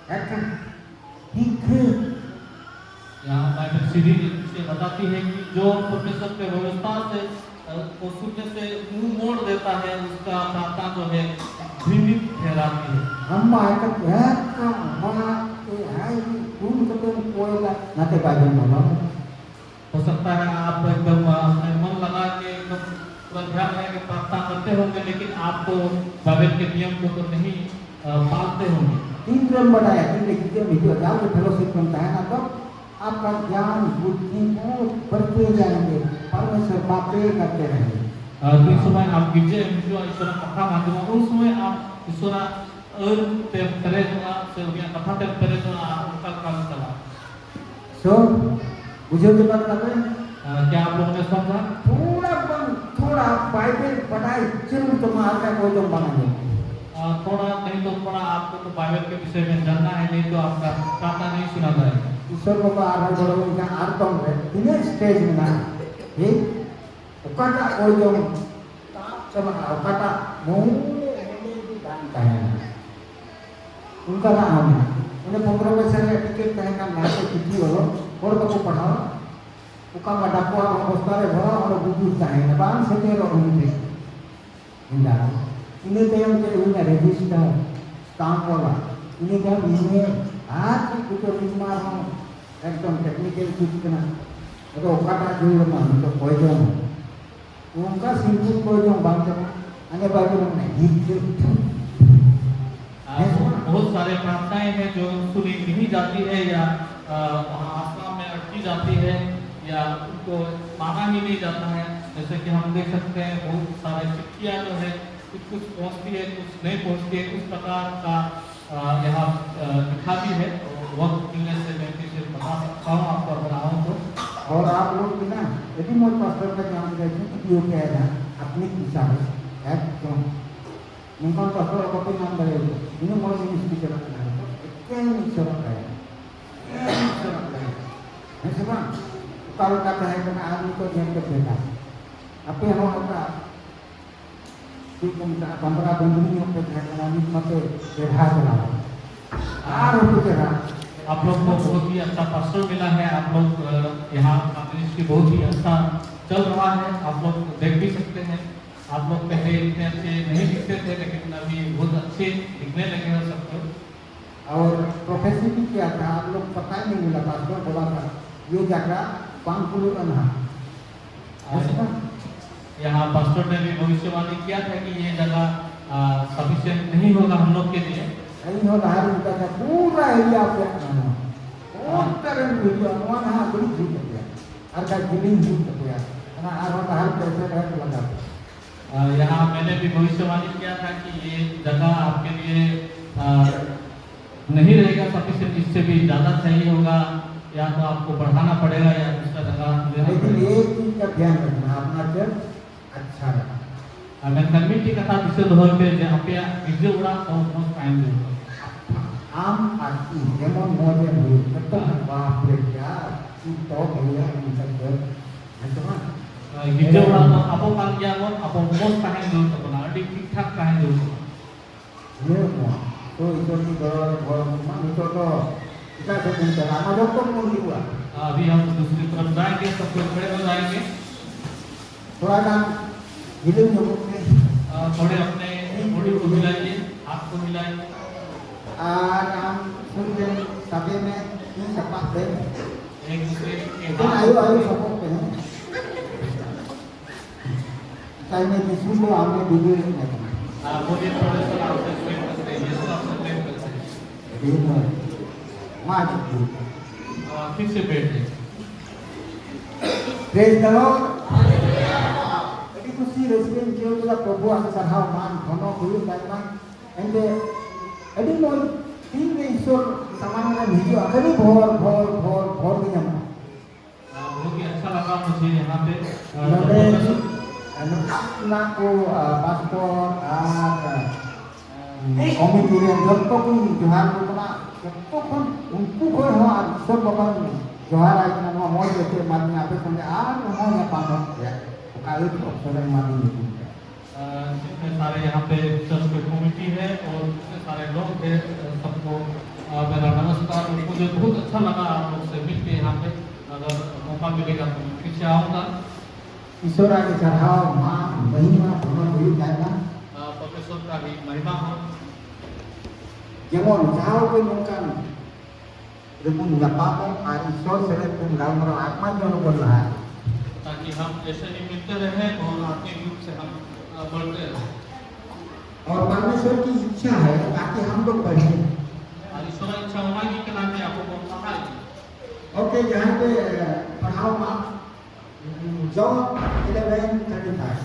ᱮᱠᱟᱞ ᱦᱤᱨᱠᱷᱟᱹ। यहाँ बाइबल सीधी से बताती है कि जो परमेश्वर के व्यवस्था से, अ, को सुनने से मुंह मोड़ देता है, उसका प्रार्थना जो है घृणित ठहराती है। ᱟᱢ ᱢᱟ ᱮᱠᱟᱞ ᱮᱠᱟᱞ ᱢᱟ ᱮ ᱦᱟᱭ ᱠᱩᱱ ᱠᱟᱛᱮᱢ ᱠᱚᱭ ᱫᱟ, ᱱᱟᱛᱮ ᱵᱟᱭᱵᱮᱞ ᱢᱟ ᱵᱟᱝ। हो सकता है आप एकदम, अ, मन लगा के एकदम पूरा ध्यान लगा के प्रार्थना करते होंगे, लेकिन आप तो बाइबल के नियम को तो नहीं, अ, पालते होंगे। ᱛᱤᱱ ᱨᱮᱢ ᱵᱟᱰᱟᱭᱟ, ᱛᱤᱱ ᱨᱮ ᱜᱤᱫᱽᱨᱟᱹᱢ ᱦᱤᱡᱩᱜᱼᱟ, ᱡᱟᱣᱜᱮ ᱯᱷᱮᱞᱳᱥᱤᱯ ᱨᱮᱢ ᱛᱟᱦᱮᱱᱟ, ᱛᱚ ᱟᱯᱱᱟᱨ ᱜᱮᱭᱟᱱ ᱵᱩᱫᱽᱫᱷᱤ ᱠᱚ ᱵᱟᱹᱲᱛᱤ ᱡᱟᱭᱮᱸᱜᱮ, ᱯᱟᱨᱢᱮᱥᱚᱨ ᱵᱟᱛᱮ ᱠᱟᱨᱛᱮ ᱨᱟᱦᱮᱸᱜᱮ᱾ ᱟᱨ ᱛᱤᱱ ᱥᱚᱢᱚᱭ ᱟᱢ ᱜᱤᱨᱡᱟᱹ ᱮᱢ ᱦᱤᱡᱩᱜᱼᱟ, ᱤᱥᱚᱨᱟᱜ ᱠᱟᱛᱷᱟᱢ ᱟᱸᱡᱚᱢᱟ, ᱩᱱ ᱥᱚᱢᱚᱭ ᱟᱢ ᱤᱥᱚᱨᱟᱜ ᱟᱹᱱ ᱛᱮᱢ ᱯᱮᱨᱮᱡᱚᱜᱼᱟ, ᱥᱮ ᱩᱱᱤᱭᱟᱜ ᱠᱟᱛᱷᱟ ᱛᱮᱢ ᱯᱮᱨᱮᱡᱚᱜᱼᱟ, ᱟᱨ ᱚᱱᱠᱟ ᱞᱮᱠᱟᱢ ᱪᱟᱞᱟᱜᱼᱟ᱾ So, ᱵᱩᱡᱷᱟᱹᱣ ᱪᱟᱵᱟ ᱠᱮᱫᱟ ᱯᱮ? ᱟᱨ क्या आप लोगों ने समझा? ᱛᱷᱚᱲᱟ ᱵᱟᱝ ᱛᱷᱚᱲᱟ ᱵᱟᱭᱵᱮᱞ ᱵᱟᱰᱟᱭ ᱡᱟᱹᱨᱩᱲ ᱛᱟᱢᱟ, ᱟᱨ ᱵᱟᱠᱷᱟᱡ ᱚᱠᱚᱭ ᱫᱚ ᱵᱟᱝ ᱟᱸᱡᱚᱢ᱾ ᱟᱨ ᱛᱷᱚᱲᱟ ᱱᱤᱦᱤᱛ ᱫᱚ ᱛᱷᱚᱲᱟ ᱟᱯᱠᱳ ᱛᱚ ᱵᱟᱭᱵᱮᱞ ᱠᱮ ᱵᱤᱥᱚᱭ ᱢᱮ ᱡᱟᱱᱱᱟ ᱦᱮ, ᱱᱤᱦᱤᱛ ᱫᱚ ᱟᱯᱠᱟ ᱯᱨᱟᱨᱛᱷᱱᱟ ᱱᱤᱦᱤ ᱥᱩᱱᱟ ᱡᱟᱭᱮᱜᱟ᱾ ᱤᱥᱚᱨ ᱵᱟᱵᱟ ᱟᱨᱦᱚᱸ ᱜᱚᱲᱚ ᱤᱧ ᱠᱷᱟᱱ ᱟᱨ ᱫᱚᱢ ᱨᱮ ᱛᱤᱱᱟᱹᱜ ᱥᱴᱮᱡᱽ ᱢᱮᱱᱟᱜᱼᱟ, ᱴᱷᱤᱠ? ᱚᱠᱟᱴᱟᱜ ᱚᱞ ᱡᱚᱝ ᱛᱟᱵ ᱪᱟᱵᱟᱜᱼᱟ, ᱚᱠᱟᱴᱟᱜ ᱢᱩᱞ ᱨᱮ ᱵᱟᱝ ᱛᱟᱦᱮᱱᱟ, ᱚᱱᱠᱟᱱᱟᱜ ᱦᱚᱸ ᱢᱮᱱᱟᱜᱼᱟ᱾ ᱚᱸᱰᱮ ᱯᱚᱱᱫᱽᱨᱚ ᱯᱚᱭᱥᱟ ᱨᱮᱭᱟᱜ ᱴᱤᱠᱤᱴ ᱛᱟᱦᱮᱸ ᱠᱟᱱ ᱞᱟᱦᱟᱛᱮ ᱪᱤᱴᱷᱤ ᱚᱞᱚᱜ, ᱦᱚᱲ ᱵᱟᱠᱚ ᱯᱟᱲᱦᱟᱣᱟ᱾ ᱚᱠᱟ ᱢᱟ ᱰᱟᱠᱩᱣᱟᱜ ᱦᱚᱸ ᱵᱚᱥᱛᱟ ᱨᱮ ᱵᱷᱚᱨᱟᱣ, ᱚᱸᱰᱮ ᱵᱩᱡᱩᱨ ᱛᱟᱦᱮᱱᱟ, ᱵᱟᱝ ᱥᱮᱴᱮᱨᱚᱜ ᱩᱱᱤ ᱴᱷᱮᱱ᱾ ᱤᱱᱟᱹ ᱛᱟᱭᱚᱢ ᱛᱮ ᱦᱩᱭᱱᱟ ᱨᱮᱡᱤᱥᱴᱟᱨ, ᱥᱴᱟᱢᱯ ᱚᱞᱟ, ᱤᱱᱟᱹ ᱛᱟᱭᱚᱢ ᱤᱢᱮᱞ, ᱟᱨ ᱪᱮᱫ ᱠᱚᱪᱚ ᱱᱤᱛ ᱢᱟ ᱟᱨᱦᱚᱸ ᱮᱠᱫᱚᱢ ᱴᱮᱠᱱᱤᱠᱮᱞ ᱡᱩᱜᱽ ᱠᱟᱱᱟ᱾ ᱟᱫᱚ ᱚᱠᱟᱴᱟᱜ ᱡᱩᱲ ᱟᱢᱟ, ᱱᱤᱛᱚᱜ ᱯᱨᱚᱭᱳᱡᱚᱱ? ᱱᱚᱝᱠᱟ ᱥᱤᱢᱯᱩᱞ ᱠᱚ ᱡᱚᱢ ᱵᱟᱝ ᱪᱟᱵᱟᱜᱼᱟ᱾ ᱟᱞᱮ ᱵᱟᱭ ᱠᱚ ᱢᱮᱱᱟ, ᱦᱤᱛ ᱦᱤᱛ ᱦᱤᱛ᱾ ᱟᱨ ᱦᱮᱸ ᱥᱮ ᱵᱟᱝ? बहुत सारे प्रार्थनाएं हैं जो सुनी नहीं जाती है या, अ, वहाँ आसमान में अटकी जाती है या उनको माना ही नहीं जाता है। जैसे कि हम देख सकते हैं, बहुत सारे चिट्ठियाँ जो है, कुछ कुछ पहुँचती है, कुछ नहीं पहुँचती है, कुछ प्रकार का, अ, यहाँ, अ, लिखा भी है। तो वक्त मिलने से मैं फिर से बता सकता हूँ आपको, अगर आऊँ तो। और आप लोग भी ना, यदि मोर पास्टर का काम करें, तो क्यों कह रहा, अपनी इच्छा है, है क्यों? ᱱᱚᱝᱠᱟᱱ ᱯᱟᱥᱴᱚᱨ ᱵᱟᱠᱚ ᱧᱟᱢ ᱫᱟᱲᱮᱭᱟᱠᱚᱣᱟ᱾ ᱤᱱᱟᱹ ᱢᱚᱡᱽ ᱡᱤᱱᱤᱥ ᱜᱮ ᱪᱟᱞᱟᱜ ᱠᱟᱱᱟ ᱱᱤᱛᱚᱜ᱾ ᱮᱠᱮᱱ ᱢᱤᱫ ᱥᱮᱨᱢᱟ ᱛᱟᱭᱚᱢ᱾ ᱮᱠᱮᱱ ᱢᱤᱫ ᱥᱮᱨᱢᱟ ᱛᱟᱭᱚᱢ᱾ ᱦᱮᱸ ᱥᱮ ᱵᱟᱝ? ᱚᱠᱟ ᱞᱮᱠᱟ ᱛᱟᱦᱮᱸ ᱠᱟᱱᱟ ᱟᱨ ᱱᱤᱛᱚᱜ ᱧᱮᱞ ᱯᱮ ᱪᱮᱫ ᱞᱮᱠᱟ᱾ ᱟᱯᱮ ᱦᱚᱸ ᱚᱱᱠᱟ ᱪᱮᱫ ᱠᱚ ᱢᱮᱛᱟᱜᱼᱟ, ᱵᱟᱸᱫᱽᱨᱟ ᱵᱟᱸᱫᱽᱨᱤ ᱧᱚᱜ ᱯᱮ ᱛᱟᱦᱮᱸ ᱠᱟᱱᱟ, ᱱᱤᱛ ᱢᱟᱯᱮ ᱪᱮᱦᱨᱟ ᱪᱟᱞᱟᱣ ᱮᱱᱟ᱾ ᱟᱨ ᱦᱚᱸᱯᱮ ᱪᱮᱦᱨᱟ᱾ आप लोग को बहुत ही अच्छा पास्टर मिला है। आप लोग, अ, यहाँ का मिनिस्ट्री बहुत ही अच्छा चल रहा है। आप लोग देख भी सकते हैं, आप लोग पहले इतने अच्छे नहीं दिखते थे, लेकिन अभी बहुत अच्छे दिखने लगे हो सब लोग। और प्रोफेसी भी किया था, आप लोग पता ही नहीं मिला, पास्टर बोला था, "ये जगह पांकुलू अनहा।" और ऐसा? यहाँ पास्टर ने भी भविष्यवाणी किया था कि ये जगह, आ, सफिशिएंट नहीं होगा हम लोग के लिए। ᱟᱹᱞᱤᱧ ᱦᱚᱸ ᱞᱟᱦᱟ ᱨᱮ ᱢᱮᱛᱟ ᱠᱚᱣᱟ, ᱯᱩᱨᱟᱹ ᱮᱨᱤᱭᱟ ᱟᱯᱮᱭᱟᱜ ᱠᱟᱱᱟ᱾ ᱚᱱᱛᱮ ᱨᱮᱱ ᱠᱚ ᱦᱤᱡᱩᱜᱼᱟ, ᱱᱚᱣᱟ ᱱᱟᱦᱟᱜ ᱵᱟᱹᱲᱤᱡ ᱦᱩᱭᱩᱜ ᱛᱟᱯᱮᱭᱟ᱾ ᱟᱨ ᱠᱷᱟᱡ ᱡᱤᱞᱤᱧ ᱦᱩᱭᱩᱜ ᱛᱟᱯᱮᱭᱟ᱾ ᱚᱱᱟ ᱟᱨᱦᱚᱸ ᱞᱟᱦᱟ ᱨᱮ ᱯᱮᱥᱮ ᱰᱷᱮᱨ ᱞᱟᱜᱟᱣ ᱯᱮᱭᱟ᱾ अ, यहाँ मैंने भी भविष्यवाणी किया था कि ये जगह आपके लिए, अ, नहीं रहेगा सफिशिएंट, इससे भी ज़्यादा चाहिए होगा, या तो आपको बढ़ाना पड़ेगा या दूसरा जगह लेना लेकिन पड़ेगा। एक चीज का ध्यान रखना, अपना चर्च अच्छा रखना। ᱟᱨ ᱢᱮᱱᱠᱷᱟᱱ ᱢᱤᱫᱴᱮᱡ ᱠᱟᱛᱷᱟ ᱫᱤᱥᱟᱹ ᱫᱚᱦᱚᱭ ᱯᱮ ᱡᱮ ᱟᱯᱮᱭᱟᱜ ᱜᱤᱨᱡᱟᱹ ᱚᱲᱟᱜ ᱫᱚ ᱢᱚᱡᱽ ᱛᱟᱦᱮᱱ ᱡᱟᱹᱨᱩᱲ᱾ ᱟᱢ ᱟᱨ ᱤᱧ ᱡᱮᱢᱚᱱ ᱢᱚᱡᱽ ᱮᱢ ᱦᱩᱭᱩᱜ, ᱡᱚᱛᱚ ᱦᱚᱲ, ᱵᱟᱯ ᱨᱮ ᱡᱟ ᱪᱮᱫ ᱛᱚ ᱦᱩᱭᱩᱜᱼᱟ, ᱤᱧ ᱥᱟᱛᱮ, ᱦᱮᱸ ᱥᱮ ᱵᱟᱝ? ᱜᱤᱨᱡᱟᱹ ᱚᱲᱟᱜ ᱫᱚ ᱟᱵᱚ ᱠᱟᱱ ᱜᱮᱭᱟ ᱵᱚᱱ, ᱟᱵᱚ ᱢᱚᱡᱽ ᱛᱟᱦᱮᱱ ᱡᱟᱹᱨᱩᱲ ᱛᱟᱵᱚᱱᱟ, ᱟᱹᱰᱤ ᱴᱷᱤᱠ ᱴᱷᱟᱠ ᱛᱟᱦᱮᱱ ᱡᱟᱹᱨᱩᱲ ᱛᱟᱵᱚᱱᱟ᱾ ᱦᱩᱭᱩᱜ ᱢᱟ᱾ ᱛᱚ ᱤᱥᱚᱨ ᱠᱤ ᱜᱚᱲᱚ, ᱜᱚᱲᱚ ᱢᱟ ᱱᱤᱛᱚᱜ ᱫᱚ ᱮᱴᱟᱜ ᱥᱮᱫ ᱵᱚᱱ ᱪᱟᱞᱟᱜᱼᱟ, ᱟᱢᱟ ᱡᱚᱛᱚ ᱵᱚᱱ ᱦᱤᱡᱩᱜᱼᱟ᱾ अभी हम दूसरी तरफ जाएंगे, सब कोई खड़े हो जाएंगे। ᱛᱷᱚᱲᱟ ᱜᱟᱱ ᱡᱤᱞᱤᱧ ᱧᱚᱜᱚᱜ ᱯᱮ᱾ अ, थोड़े अपने मुड़ी को हिलाइए, हाथ को हिलाइए। ᱟᱨ ᱟᱢ ᱥᱩᱨ ᱨᱮᱱ ᱥᱟᱵᱮ ᱢᱮ, ᱤᱧ ᱥᱟᱯᱟᱵ ᱨᱮ᱾ एक दूसरे के ᱮᱠᱷᱮᱱ हाथ ᱟᱭᱳ, ᱟᱭᱳ ᱥᱟᱯᱟᱵ ᱯᱮ, ᱦᱮᱸ᱾ ᱛᱟᱭᱢᱮ ᱡᱤᱥᱩ ᱫᱚ ᱟᱢᱮ ᱰᱩᱵᱟᱹ ᱮᱫ ᱢᱮ ᱠᱟᱱᱟ᱾ ᱟᱨ ᱢᱚᱡᱽ ᱯᱨᱚᱵᱷᱩ ᱥᱟᱞᱟᱜ ᱥᱮ ᱥᱮ ᱥᱮ ᱡᱤᱥᱩ ᱟᱯᱮ ᱯᱮ ᱥᱮ᱾ ᱟᱹᱰᱤ ᱢᱚᱡᱽ᱾ ᱢᱟ ᱡᱤᱥᱩ᱾ ᱟᱨ ᱴᱷᱤᱠ ᱥᱮ ᱵᱮᱴ ᱨᱮ᱾ Praise the Lord. ᱟᱹᱰᱤ ᱠᱩᱥᱤ ᱨᱟᱹᱥᱠᱟᱹᱧ ᱟᱹᱭᱠᱟᱹᱣ ᱠᱮᱫᱟ, ᱯᱨᱚᱵᱷᱩ ᱟᱹᱰᱤ ᱥᱟᱨᱦᱟᱣ, ᱢᱟᱱ ᱜᱷᱚᱱᱚ ᱦᱩᱭᱩᱜ ᱛᱟᱭᱢᱟ᱾ ᱮᱱᱛᱮ ᱟᱹᱰᱤ ᱢᱚᱡᱽ ᱛᱤᱱ ᱨᱮ ᱤᱥᱚᱨ ᱥᱟᱢᱟᱝ ᱨᱮᱢ ᱦᱤᱡᱩᱜᱼᱟ, ᱠᱷᱟᱹᱞᱤ ᱵᱷᱚᱨ, ᱵᱷᱚᱨ, ᱵᱷᱚᱨ, ᱵᱷᱚᱨ ᱜᱮ ᱧᱟᱢᱚᱜᱼᱟ᱾ ᱟᱨ ᱵᱚᱦᱩᱛ ᱦᱤ ᱟᱪᱪᱷᱟ ᱞᱟᱜᱟ ᱢᱩᱡᱷᱮ ᱭᱟᱦᱟᱸ ᱯᱮ, ᱟᱨ ᱱᱚᱰᱮ ᱡᱚᱛᱚ ᱠᱤᱪᱷᱩ ᱱᱚᱝᱠᱟ ᱠᱚ, ᱟᱨ ᱯᱟᱥᱴᱚᱨ ᱟᱨ, ᱟᱨ ᱠᱚᱢᱤᱴᱤ ᱨᱮᱱ ᱡᱚᱛᱚ ᱠᱚᱧ ᱡᱚᱦᱟᱨ ᱠᱚ ᱠᱟᱱᱟ᱾ ᱡᱚᱛᱚ ᱠᱷᱚᱱ ᱩᱱᱠᱩ ᱠᱷᱚᱱ ᱦᱚᱸ ᱟᱨ ᱤᱥᱚᱨ ᱵᱟᱵᱟᱧ ᱡᱚᱦᱟᱨᱟᱭ ᱠᱟᱱᱟ, ᱱᱚᱣᱟ ᱢᱚᱡᱽ ᱜᱟᱛᱮ ᱮᱢᱟᱫᱤᱧᱟ, ᱟᱯᱮ ᱥᱚᱸᱜᱮ ᱟᱨ ᱦᱚᱸ ᱧᱟᱯᱟᱢᱚᱜ ᱨᱮᱭᱟᱜ ᱚᱠᱟ ᱟᱹᱭᱩᱵ ᱚᱠᱛᱚ ᱨᱮ ᱮᱢᱟᱫᱤᱧ ᱧᱩᱛᱩᱢ ᱛᱮ᱾ अ, जितने सारे यहाँ पे चर्च के कमेटी है और जितने सारे लोग हैं, अ, सबको, अ, मेरा नमस्कार। और मुझे बहुत अच्छा लगा आप लोग से मिलके यहाँ पे। अगर मौका मिलेगा तो मैं फिर से आऊँगा। ईश्वर के चढ़ाव मान महिमा दोनों हुई जाएगा। अ, परमेश्वर का भी महिमा हो। ᱡᱮᱢᱚᱱ ᱡᱟᱣ ᱜᱮ ᱱᱚᱝᱠᱟᱱ ᱨᱮᱵᱚᱱ ᱧᱟᱯᱟᱢᱚᱜ ᱟᱨ ᱤᱥᱚᱨ ᱥᱮᱞᱮᱫ ᱵᱚᱱ ᱜᱟᱞᱢᱟᱨᱟᱣ ᱟᱭᱢᱟ ᱡᱚᱱ ᱵᱚᱱ ᱞᱟᱦᱟ᱾ ताकि हम ऐसे ही मिलते रहें और आत्मिक रूप से हम, अ, बढ़ते रहें। और परमेश्वर की इच्छा है ताकि हम लोग बढ़ें। और ईश्वर इच्छा होना कि कहना कि आपको बहुत सहाय। ओके, यहाँ पे, अ, पढ़ाओ माँ। John eleven thirty-five।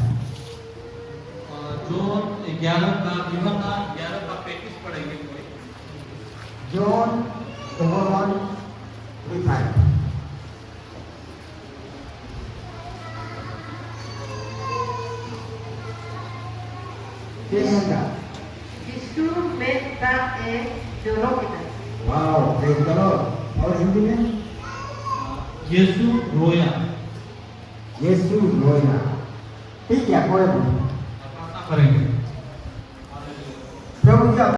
अ, जॉन ग्यारह का, यूहन्ना ग्यारह का पैंतीस पढ़ेंगे पूरे। John eleven thirty-five। ᱪᱮᱫ ᱢᱮᱱᱫᱟ? ᱡᱤᱥᱩ ᱢᱮᱫ ᱫᱟᱜ ᱮ ᱡᱚᱨᱚ ᱠᱮᱫᱟ᱾ Wow, praise the Lord। और हिंदी में? यीशु रोया। यीशु रोया। ठीक है, कोई नहीं। प्रार्थना करेंगे। प्रभु जी,